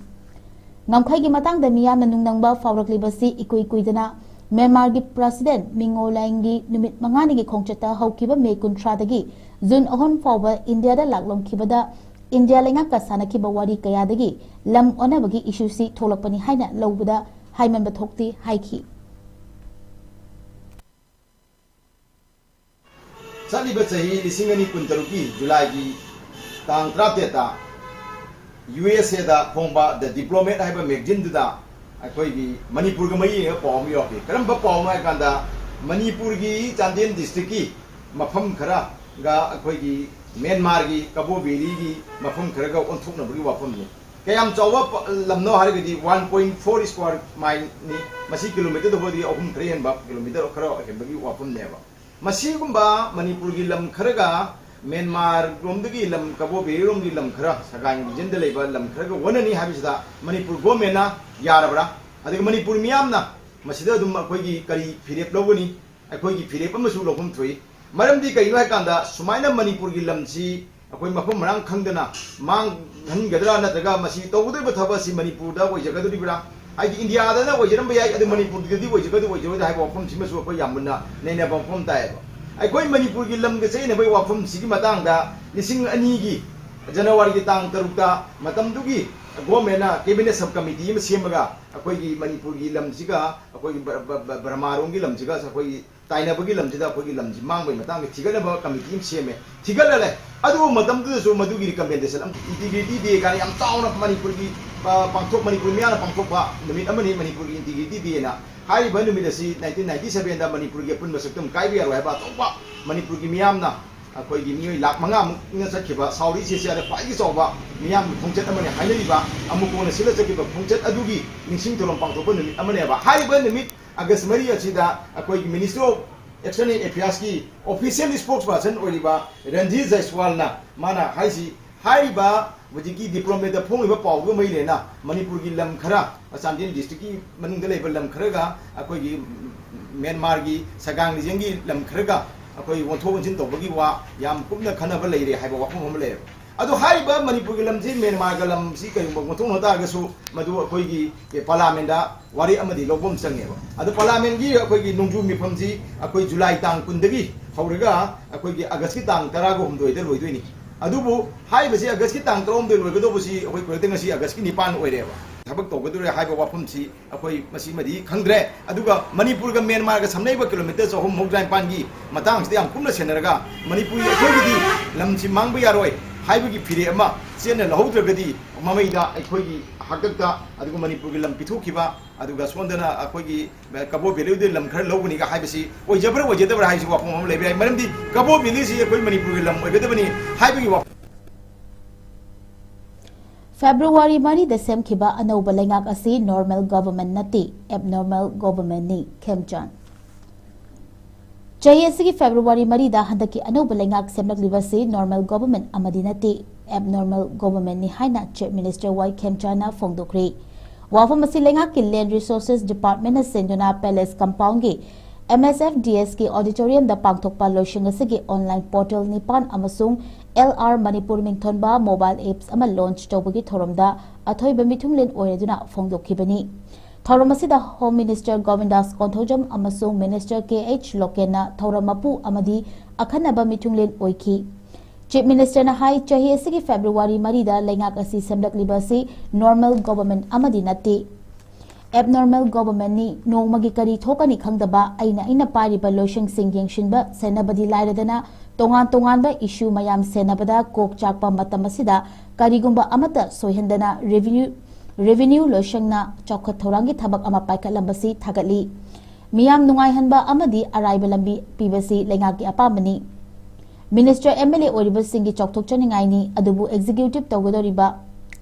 ꯉꯝꯈꯩꯒꯤ ꯃꯇꯥꯡꯗ ꯃꯤꯌꯥꯝꯅ ꯅꯨꯡꯅꯪꯕ ꯐꯥꯎꯔꯛꯂꯤꯕꯁꯤ ꯏꯀꯨꯏ ꯀꯨꯏꯗꯅ ꯃ꯭ꯌꯥꯟꯃꯥꯔꯒꯤ President ꯃꯤꯡ ꯑꯣ ꯂꯥꯏꯡꯒꯤ ꯅꯨꯃꯤꯠ ꯃꯉꯥꯅꯤꯒꯤ ꯈꯣꯡꯆꯠꯇ ꯍꯧꯈꯤꯕ May ꯀꯨꯟꯊ꯭ꯔꯥꯗꯒꯤ June ꯑꯍꯨꯝ ꯐꯥꯎꯕ ꯏꯟꯗꯤꯌꯥꯗ ꯂꯥꯛꯂꯝꯈꯤꯕꯗ ꯏꯟꯗꯤꯌꯥ ꯂꯩꯉꯥꯛꯀ ꯁꯥꯟꯅꯈꯤꯕ ꯋꯥꯔꯤ ꯀꯌꯥꯗꯒꯤ ꯂꯝ ꯑꯣꯟꯅꯕꯒꯤ ꯏꯁꯨꯁꯤ ꯊꯣꯛꯂꯛꯄꯅꯤ ꯍꯥꯏꯅ ꯂꯧꯕꯗ ꯍꯥꯏꯃꯟꯕ ꯊꯣꯛꯇꯦ ꯍꯥꯏꯈꯤ꯫ ꯆꯠꯂꯤꯕ ꯆꯍꯤ ꯂꯤꯁꯤꯡ ꯑꯅꯤ ꯀꯨꯟꯇꯔꯨꯛꯀꯤ ꯖꯨꯂꯥꯏꯒꯤ ꯇꯥꯡ ꯇꯔꯥꯇꯔꯦꯠꯇ ꯌꯨ ꯑꯦꯁ ꯑꯦꯗ ꯐꯣꯡꯕ The Diplomat ꯍꯥꯏꯕ ꯃꯦꯒꯖꯤꯟꯗꯨꯗ ꯑꯩꯈꯣꯏꯒꯤ ꯃꯅꯤꯄꯨꯔꯒ ꯃꯔꯤ ꯂꯩꯅꯕ ꯄꯥꯎ ꯑꯃ ꯌꯥꯎꯔꯛꯈꯤ꯫ ꯀꯔꯝꯕ ꯄꯥꯎꯅꯣ ꯍꯥꯏ ꯀꯥꯟꯗ, ꯃꯅꯤꯄꯨꯔꯒꯤ ꯆꯥꯟꯗꯦꯜ ꯗꯤꯁꯇ꯭ꯔꯤꯛꯀꯤ ꯃꯐꯝ ꯈꯔꯒ ꯑꯩꯈꯣꯏꯒꯤ ꯃ꯭ꯌꯥꯟꯃꯥꯔꯒꯤ ꯀꯕꯣ ꯚꯦꯂꯤꯒꯤ ꯃꯐꯝ ꯈꯔꯒ ꯑꯣꯟꯊꯣꯛꯅꯕꯒꯤ ꯋꯥꯐꯝꯅꯤ꯫ ꯀꯌꯥꯝ ꯆꯥꯎꯕ ꯄ-, ꯂꯝꯅꯣ ꯍꯥꯏꯔꯒꯗꯤ, ꯋꯥꯟ ꯄꯣꯏꯟ ꯐꯣꯔ ꯁ꯭ꯀ꯭ꯋꯥꯔ ꯃꯥꯏꯜꯅꯤ꯫ ꯃꯁꯤ ꯀꯤꯂꯣꯃꯤꯇꯔꯗ ꯍꯣꯏꯗꯒꯤ ꯑꯍꯨꯝ ꯈꯔ ꯍꯦꯟꯕ, ꯀꯤꯂꯣꯃꯤꯇꯔ ꯈꯔ ꯍꯦꯟꯕꯒꯤ ꯋꯥꯐꯝꯅꯦꯕ꯫ ꯃꯁꯤꯒꯨꯝꯕ ꯃꯅꯤꯄꯨꯔꯒꯤ ꯂꯝ ꯈꯔꯒ ꯃ꯭ꯌꯥꯟꯃꯥꯔ ꯂꯣꯝꯗꯒꯤ ꯂꯝ, ꯀꯕꯣ ꯚꯦꯂꯤ ꯂꯣꯝꯒꯤ ꯂꯝ ꯈꯔ, ꯁꯒꯥꯏ ꯔꯤꯖꯟꯗ ꯂꯩꯕ ꯂꯝ ꯈꯔꯒ ꯑꯣꯟꯅꯅꯤ ꯍꯥꯏꯕꯁꯤꯗ ꯃꯅꯤꯄꯨꯔ ꯒꯣꯔꯃꯦꯟꯅ ꯌꯥꯔꯕ꯭ꯔꯥ? ꯑꯗꯒꯤ ꯃꯅꯤꯄꯨꯔ ꯃꯤꯌꯥꯝꯅ ꯃꯁꯤꯗ ꯑꯗꯨꯝ ꯑꯩꯈꯣꯏꯒꯤ ꯀꯔꯤ ꯐꯤꯔꯦꯞ ꯂꯧꯒꯅꯤ? ꯑꯩꯈꯣꯏꯒꯤ ꯐꯤꯔꯦꯞ ꯑꯃꯁꯨ ꯂꯧꯐꯝ ꯊꯣꯛꯏ꯫ ꯃꯔꯝꯗꯤ ꯀꯩꯒꯤꯅꯣ ꯍꯥꯏ ꯀꯥꯟꯗ, ꯁꯨꯃꯥꯏꯅ ꯃꯅꯤꯄꯨꯔꯒꯤ ꯂꯝꯁꯤ ꯑꯩꯈꯣꯏ ꯃꯐꯝ ꯃꯔꯥꯡ ꯈꯪꯗꯅ ꯃꯥꯡꯍꯟꯒꯗ꯭ꯔꯥ, ꯅꯠꯇ꯭ꯔꯒ ꯃꯁꯤ ꯇꯧꯒꯗꯧꯔꯤꯕ ꯊꯕꯛ ꯑꯁꯤ ꯃꯅꯤꯄꯨꯔꯗ ꯑꯣꯏꯖꯒꯗꯧꯔꯤꯕ꯭ꯔꯥ? ꯍꯥꯏꯗꯤ ꯏꯟꯗꯤꯌꯥꯗꯅ ꯑꯣꯏꯖꯔꯝꯕ ꯌꯥꯏ, ꯑꯗꯨ ꯃꯅꯤꯄꯨꯔꯗꯗꯤ ꯑꯣꯏꯖꯒꯗ꯭ꯔꯥ ꯑꯣꯏꯖꯔꯣꯏꯗ꯭ꯔꯥ ꯍꯥꯏꯕ ꯋꯥꯐꯝꯁꯤꯃꯁꯨ ꯑꯩꯈꯣꯏ ꯌꯥꯝ ꯃꯨꯟꯅ ꯅꯩꯅꯕ ꯃꯐꯝ ꯇꯥꯏꯌꯦꯕ꯫ ꯑꯩꯈꯣꯏ ꯃꯅꯤꯄꯨꯔꯒꯤ ꯂꯝꯒ ꯆꯌꯦꯠꯅꯕꯒꯤ ꯋꯥꯐꯝꯁꯤꯒꯤ ꯃꯇꯥꯡꯗ ꯂꯤꯁꯤꯡ ꯑꯅꯤꯒꯤ ꯖꯅꯋꯥꯔꯤꯒꯤ ꯇꯥꯡ ꯇꯔꯨꯛꯇ ꯃꯇꯝꯗꯨꯒꯤ ꯒꯣꯔꯃꯦꯟꯅ ꯀꯦꯕꯤꯅꯦꯠ ꯁꯕ ꯀꯃꯤꯇꯤ ꯑꯃ ꯁꯦꯝꯃꯒ ꯑꯩꯈꯣꯏꯒꯤ ꯃꯅꯤꯄꯨꯔꯒꯤ ꯂꯝꯁꯤꯒ ꯑꯩꯈꯣꯏꯒꯤ ꯕ-, ꯕ-, ꯕ-, ꯕꯔꯃꯥꯔꯣꯝꯒꯤ ꯂꯝꯁꯤꯒ ꯑꯩꯈꯣꯏꯒꯤ ꯇꯥꯏꯅꯕꯒꯤ ꯂꯝꯁꯤꯗ ꯑꯩꯈꯣꯏꯒꯤ ꯂꯝꯁꯤ ꯃꯥꯡꯕꯒꯤ ꯃꯇꯥꯡꯗ ꯊꯤꯒꯠꯅꯕ ꯀꯃꯤꯇꯤ ꯑꯃ ꯁꯦꯝꯃꯦ, ꯊꯤꯒꯠꯂ ꯂꯩ꯫ ꯑꯗꯨꯕꯨ ꯃꯇꯝꯗꯨꯗꯁꯨ ꯃꯗꯨꯒꯤ ꯔꯤꯀꯃꯦꯟꯗꯦꯁꯟ ꯑꯃ, ꯏꯟꯇꯤꯒ꯭ꯔꯤꯇꯤ ꯗꯦ ꯀꯥꯏꯅ ꯌꯥꯝ ꯆꯥꯎꯅ ꯃꯅꯤꯄꯨꯔꯒꯤ, ꯑ, ꯄꯥꯡꯊꯣꯛ, ꯃꯅꯤꯄꯨꯔ ꯃꯤꯌꯥꯝꯅ ꯄꯥꯡꯊꯣꯛꯄ ꯅꯨꯃꯤꯠ ꯑꯃꯅꯤ, ꯃꯅꯤꯄꯨꯔꯒꯤ ꯏꯟꯇꯤꯒ꯭ꯔꯤꯇꯤ ꯗꯦꯅ꯫ ꯍꯥꯏꯔꯤꯕ ꯅꯨꯃꯤꯠ ꯑꯁꯤ ꯅꯥꯏꯟꯇꯤꯟ ꯅꯥꯏꯟꯇꯤ ꯁꯚꯦꯟꯗ ꯃꯅꯤꯄꯨꯔꯒꯤ ꯑꯄꯨꯟꯕ ꯁꯛꯇꯝ ꯀꯥꯏꯕ ꯌꯥꯔꯣꯏ ꯍꯥꯏꯕ ꯑꯆꯧꯕ ꯃꯅꯤꯄꯨꯔꯒꯤ ꯃꯤꯌꯥꯝꯅ, ꯑꯩꯈꯣꯏꯒꯤ ꯃꯤꯑꯣꯏ ꯂꯥꯈ ꯃꯉꯥꯃꯨꯛꯅ ꯆꯠꯈꯤꯕ ꯁꯥꯎꯠ ꯏꯁ ꯑꯦꯁꯤꯌꯥꯗ ꯈ꯭ꯋꯥꯏꯗꯒꯤ ꯆꯥꯎꯕ ꯃꯤꯌꯥꯝꯒꯤ ꯈꯣꯡꯆꯠ ꯑꯃꯅꯤ ꯍꯥꯏꯅꯔꯤꯕ ꯑꯃꯨꯀꯣꯟꯅ ꯁꯤꯜꯂ ꯆꯠꯈꯤꯕ ꯈꯣꯡꯆꯠ ꯑꯗꯨꯒꯤ ꯅꯤꯡꯁꯤꯡ ꯊꯧꯔꯝ ꯄꯥꯡꯊꯣꯛꯄ ꯅꯨꯃꯤꯠ ꯑꯃꯅꯦꯕ꯫ ꯍꯥꯏꯔꯤꯕ ꯅꯨꯃꯤꯠ ꯑꯥꯒꯁ ꯃꯔꯤ ꯑꯁꯤꯗ ꯑꯩꯈꯣꯏꯒꯤ Ministry of External Affairsꯀꯤ official spokesperson ꯑꯣꯏꯔꯤꯕ ꯔꯟꯖꯤꯠ ꯖꯩꯁ꯭ꯋꯥꯜꯅ ꯃꯥꯅ ꯍꯥꯏꯁꯤ, ꯍꯥꯏꯔꯤꯕ ꯍꯧꯖꯤꯛꯀꯤ ꯗꯤꯄ꯭ꯂꯣꯃꯦꯠꯇ ꯐꯣꯡꯂꯤꯕ ꯄꯥꯎꯗꯨꯒ ꯃꯔꯤ ꯂꯩꯅꯅ ꯃꯅꯤꯄꯨꯔꯒꯤ ꯂꯝ ꯈꯔ, ꯆꯥꯟꯗꯦꯜ ꯗꯤꯁꯇ꯭ꯔꯤꯛꯀꯤ ꯃꯅꯨꯡꯗ ꯂꯩꯕ ꯂꯝ ꯈꯔꯒ ꯑꯩꯈꯣꯏꯒꯤ ꯃ꯭ꯌꯥꯟꯃꯥꯔꯒꯤ ꯁꯒꯥꯡ ꯔꯤꯖꯟꯒꯤ ꯂꯝ ꯈꯔꯒ ꯑꯩꯈꯣꯏ ꯑꯣꯟꯊꯣꯛ ꯑꯣꯟꯁꯤꯟ ꯇꯧꯕꯒꯤ ꯋꯥ ꯌꯥꯝ ꯀꯨꯞꯅ ꯈꯟꯅꯕ ꯂꯩꯔꯦ ꯍꯥꯏꯕ ꯋꯥꯐꯝ ꯑꯃ ꯂꯩꯌꯦꯕ꯫ ꯑꯗꯣ ꯍꯥꯏꯔꯤꯕ ꯃꯅꯤꯄꯨꯔꯒꯤ ꯂꯝꯁꯤ ꯃ꯭ꯌꯥꯟꯃꯥꯔꯒ ꯂꯝꯁꯤ ꯀꯔꯤꯒꯨꯝꯕ ꯑꯣꯟꯊꯣꯛꯅ ꯇꯥꯔꯒꯁꯨ ꯃꯗꯨ ꯑꯩꯈꯣꯏꯒꯤ ꯄꯥꯔꯂꯥꯃꯦꯟꯗ ꯋꯥꯔꯦꯞ ꯑꯃꯗꯤ ꯂꯧꯕ ꯑꯃ ꯆꯪꯉꯦꯕ꯫ ꯑꯗꯣ ꯄꯥꯔꯂꯥꯃꯦꯟꯒꯤ ꯑꯩꯈꯣꯏꯒꯤ ꯅꯣꯡꯖꯨ ꯃꯤꯐꯝꯁꯤ ꯑꯩꯈꯣꯏ ꯖꯨꯂꯥꯏ ꯇꯥꯡ ꯀꯨꯟꯗꯒꯤ ꯍꯧꯔꯒ ꯑꯩꯈꯣꯏꯒꯤ ꯑꯥꯒꯁꯀꯤ ꯇꯥꯡ ꯇꯔꯥꯒ ꯍꯨꯝꯗꯣꯏꯗ ꯂꯣꯏꯗꯣꯏꯅꯤ꯫ ꯑꯗꯨꯕꯨ ꯍꯥꯏꯔꯤꯕꯁꯤ ꯑꯥꯒꯁꯀꯤ ꯇꯥꯡ ꯇꯔꯥꯍꯨꯝꯗꯣꯏ ꯂꯣꯏꯒꯗꯧꯕꯁꯤ ꯑꯩꯈꯣꯏ ꯈꯨꯗꯛꯇ ꯉꯁꯤ ꯑꯥꯒꯁꯀꯤ ꯅꯤꯄꯥꯟ ꯑꯣꯏꯔꯦꯕ꯫ ꯊꯕꯛ ꯇꯧꯒꯗꯧꯔꯦ ꯍꯥꯏꯕ ꯋꯥꯐꯝꯁꯤ ꯑꯩꯈꯣꯏ ꯃꯁꯤꯃꯗꯤ ꯈꯪꯗ꯭ꯔꯦ꯫ ꯑꯗꯨꯒ ꯃꯅꯤꯄꯨꯔꯒ ꯃ꯭ꯌꯥꯟꯃꯥꯔꯒ ꯁꯝꯅꯔꯤꯕ ꯀꯤꯂꯣꯃꯤꯇꯔ ꯆꯍꯨꯝ ꯃꯧꯗ꯭ꯔꯥ ꯅꯤꯄꯥꯟꯒꯤ ꯃꯇꯥꯡꯁꯤꯗ ꯌꯥꯝ ꯀꯨꯞꯅ ꯁꯦꯟꯅꯔꯒ ꯃꯅꯤꯄꯨꯔꯒꯤ ꯑꯩꯈꯣꯏꯒꯤꯗꯤ ꯂꯝꯁꯤ ꯃꯥꯡꯕ ꯌꯥꯔꯣꯏ ꯍꯥꯏꯕꯒꯤ ꯐꯤꯔꯦꯞ ꯑꯃ ꯆꯦꯠꯅ ꯂꯧꯍꯧꯗ꯭ꯔꯒꯗꯤ ꯃꯃꯩꯗ ꯑꯩꯈꯣꯏꯒꯤ ꯍꯥꯛꯇꯛꯇ ꯑꯗꯨꯒ ꯃꯅꯤꯄꯨꯔꯒꯤ ꯂꯝ ꯄꯤꯊꯣꯛꯈꯤꯕ, ꯑꯗꯨꯒ ꯁꯣꯝꯗꯅ ꯑꯩꯈꯣꯏꯒꯤ ꯀꯕꯣ ꯚꯦꯂꯤꯗ ꯂꯝ ꯈꯔ ꯂꯧꯒꯅꯤꯒ ꯍꯥꯏꯕꯁꯤ ꯑꯣꯏꯖꯕ꯭ꯔꯥ ꯑꯣꯏꯖꯗꯕ꯭ꯔꯥ ꯍꯥꯏꯕꯁꯤ ꯋꯥꯐꯝ ꯑꯃ ꯂꯩꯕ ꯌꯥꯏ꯫ ꯃꯔꯝꯗꯤ ꯀꯕꯣ ꯚꯦꯂꯤꯁꯤ ꯑꯩꯈꯣꯏ ꯃꯅꯤꯄꯨꯔꯒꯤ ꯂꯝ ꯑꯣꯏꯒꯗꯕꯅꯤ ꯍꯥꯏꯕꯒꯤ ꯋꯥꯐꯝ꯫ ꯐꯦꯕ꯭ꯔꯨꯋꯥꯔꯤ ꯃꯔꯤꯗ ꯁꯦꯝꯈꯤꯕ ꯑꯅꯧꯕ ꯂꯩꯉꯥꯛ ꯑꯁꯤ ꯅꯣꯔꯃꯦꯜ ꯒꯣꯚꯔꯟꯃꯦꯟꯠ ꯅꯠꯇꯦ, ꯑꯦꯕꯅꯣꯔꯃꯦꯜ ꯒꯣꯚꯔꯟꯃꯦꯟꯠꯅꯤ, ꯈꯦꯝꯆꯥꯟ꯫ ꯆꯍꯤ ꯑꯁꯤꯒꯤ ꯐꯦꯕ꯭ꯔꯨꯋꯥꯔꯤ ꯃꯔꯤꯗ ꯍꯟꯗꯛꯀꯤ ꯑꯅꯧꯕ ꯂꯩꯉꯥꯛ ꯁꯦꯝꯂꯛꯂꯤꯕ ꯑꯁꯤ ꯅꯣꯔꯃꯦꯜ ꯒꯣꯚꯔꯟꯃꯦꯟꯠ ꯑꯃꯗꯤ ꯅꯠꯇꯦ, ꯑꯦꯕꯅꯣꯔꯃꯦꯜ ꯒꯣꯚꯔꯟꯃꯦꯟꯠꯅꯤ ꯍꯥꯏꯅ ꯆꯤꯐ ꯃꯤꯅꯤꯁꯇꯔ ꯋꯥꯏ ꯈꯦꯝꯆꯥꯟꯅ ꯐꯣꯡꯗꯣꯛꯈ꯭ꯔꯦ꯫ ꯋꯥꯐꯝ ꯑꯁꯤ ꯂꯩꯉꯥꯛꯀꯤ ꯂꯦꯟꯗ ꯔꯤꯁꯣꯔꯁꯦꯁ ꯗꯤꯄꯥꯔꯠꯃꯦꯟꯠꯅ ꯁꯤꯟꯗꯨꯅ ꯄꯦꯂꯦꯁ ꯀꯝꯄꯥꯎꯟꯒꯤ ꯑꯦꯝ ꯑꯦꯁ ꯑꯦꯐ ꯗꯤ ꯑꯦꯁꯀꯤ ꯑꯣꯗꯤꯇꯣꯔꯤꯌꯝꯗ ꯄꯥꯡꯊꯣꯛꯄ ꯂꯣꯏꯁꯪ ꯑꯁꯤꯒꯤ ꯑꯣꯟꯂꯥꯏꯟ ꯄꯣꯔꯇꯦꯜ ꯅꯤꯄꯥꯟ ꯑꯃꯁꯨꯡ ꯑꯦꯜ ꯑꯥꯔ ꯃꯅꯤꯄꯨꯔ ꯃꯤꯡꯊꯣꯟꯕ ꯃꯣꯕꯥꯏꯜ ꯑꯦꯞꯁ ꯑꯃ ꯂꯣꯟꯆ ꯇꯧꯕꯒꯤ ꯊꯧꯔꯝꯗ ꯑꯊꯣꯏꯕ ꯃꯤꯊꯨꯡꯂꯦꯟ ꯑꯣꯏꯔꯗꯨꯅ ꯐꯣꯡꯗꯣꯛꯈꯤꯕꯅꯤ꯫ ꯊꯧꯔꯝ ꯑꯁꯤꯗ ꯍꯣꯝ ꯃꯤꯅꯤꯁꯇꯔ ꯒꯣꯕꯤꯟꯗꯥꯁ ꯀꯣꯟꯊꯧꯖꯝ ꯑꯃꯁꯨꯡ ꯃꯤꯅꯤꯁꯇꯔ ꯀꯦ ꯑꯩꯆ ꯂꯣꯀꯦꯟꯅ ꯊꯧꯔꯝ ꯃꯄꯨ ꯑꯃꯗꯤ ꯑꯈꯟꯅꯕ ꯃꯤꯊꯨꯡꯂꯦꯟ ꯑꯣꯏꯈꯤ꯫ ꯆꯤꯐ ꯃꯤꯅꯤꯁꯇꯔꯅ ꯍꯥꯏ, ꯆꯍꯤ ꯑꯁꯤꯒꯤ ꯐꯦꯕ꯭ꯔꯨꯋꯥꯔꯤ ꯃꯔꯤꯗ ꯂꯩꯉꯥꯛ ꯑꯁꯤ ꯁꯦꯝꯂꯛꯂꯤꯕ ꯑꯁꯤ ꯅꯣꯔꯃꯦꯜ ꯒꯣꯚꯔꯟꯃꯦꯟꯠ ꯑꯃꯗꯤ ꯅꯠꯇꯦ, ꯑꯦꯕꯅꯣꯔꯃꯦꯜ ꯒꯣꯚꯔꯟꯃꯦꯟꯠꯅꯤ꯫ ꯅꯣꯡꯃꯒꯤ ꯀꯔꯤ ꯊꯣꯛꯀꯅꯤ ꯈꯪꯗꯕ, ꯑꯩꯅ ꯑꯩꯅ ꯄꯥꯏꯔꯤꯕ ꯂꯣꯏꯁꯪꯁꯤꯡ ꯌꯦꯡꯁꯤꯟꯕ ꯁꯦꯟꯅꯕꯗꯤ ꯂꯥꯏꯔꯗꯅ ꯇꯣꯉꯥꯟ ꯇꯣꯉꯥꯟꯕ ꯏꯁꯨ ꯃꯌꯥꯝ ꯁꯦꯟꯅꯕꯗ ꯀꯣꯛ ꯆꯥꯛꯄ ꯃꯇꯝ ꯑꯁꯤꯗ ꯀꯔꯤꯒꯨꯝꯕ ꯑꯃꯠꯇ ꯁꯣꯏꯍꯟꯗꯅ ꯔꯦꯚꯤꯅ꯭ꯌꯨ, ꯔꯦꯚꯤꯅ꯭ꯌꯨ ꯂꯣꯏꯁꯪꯅ ꯆꯥꯎꯈꯠ ꯊꯧꯔꯥꯡꯒꯤ ꯊꯕꯛ ꯑꯃ ꯄꯥꯏꯈꯠꯂꯝꯕꯁꯤ ꯊꯥꯒꯠꯂꯤ꯫ ꯃꯤꯌꯥꯝ ꯅꯨꯡꯉꯥꯏꯍꯟꯕ ꯑꯃꯗꯤ ꯑꯔꯥꯏꯕ ꯂꯝꯕꯤ ꯄꯤꯕꯁꯤ ꯂꯩꯉꯥꯛꯀꯤ ꯑꯄꯥꯝꯕꯅꯤ꯫ ꯃꯤꯅꯤꯁꯇꯔ, ꯑꯦꯝ ꯑꯦꯜ ꯑꯦ ꯑꯣꯏꯔꯤꯕꯁꯤꯡꯒꯤ ꯆꯥꯎꯊꯣꯛꯆꯅꯤꯡꯉꯥꯏꯅꯤ, ꯑꯗꯨꯕꯨ ꯑꯦꯛꯖꯤꯀ꯭ꯌꯨꯇꯤꯕ ꯇꯧꯒꯗꯧꯔꯤꯕ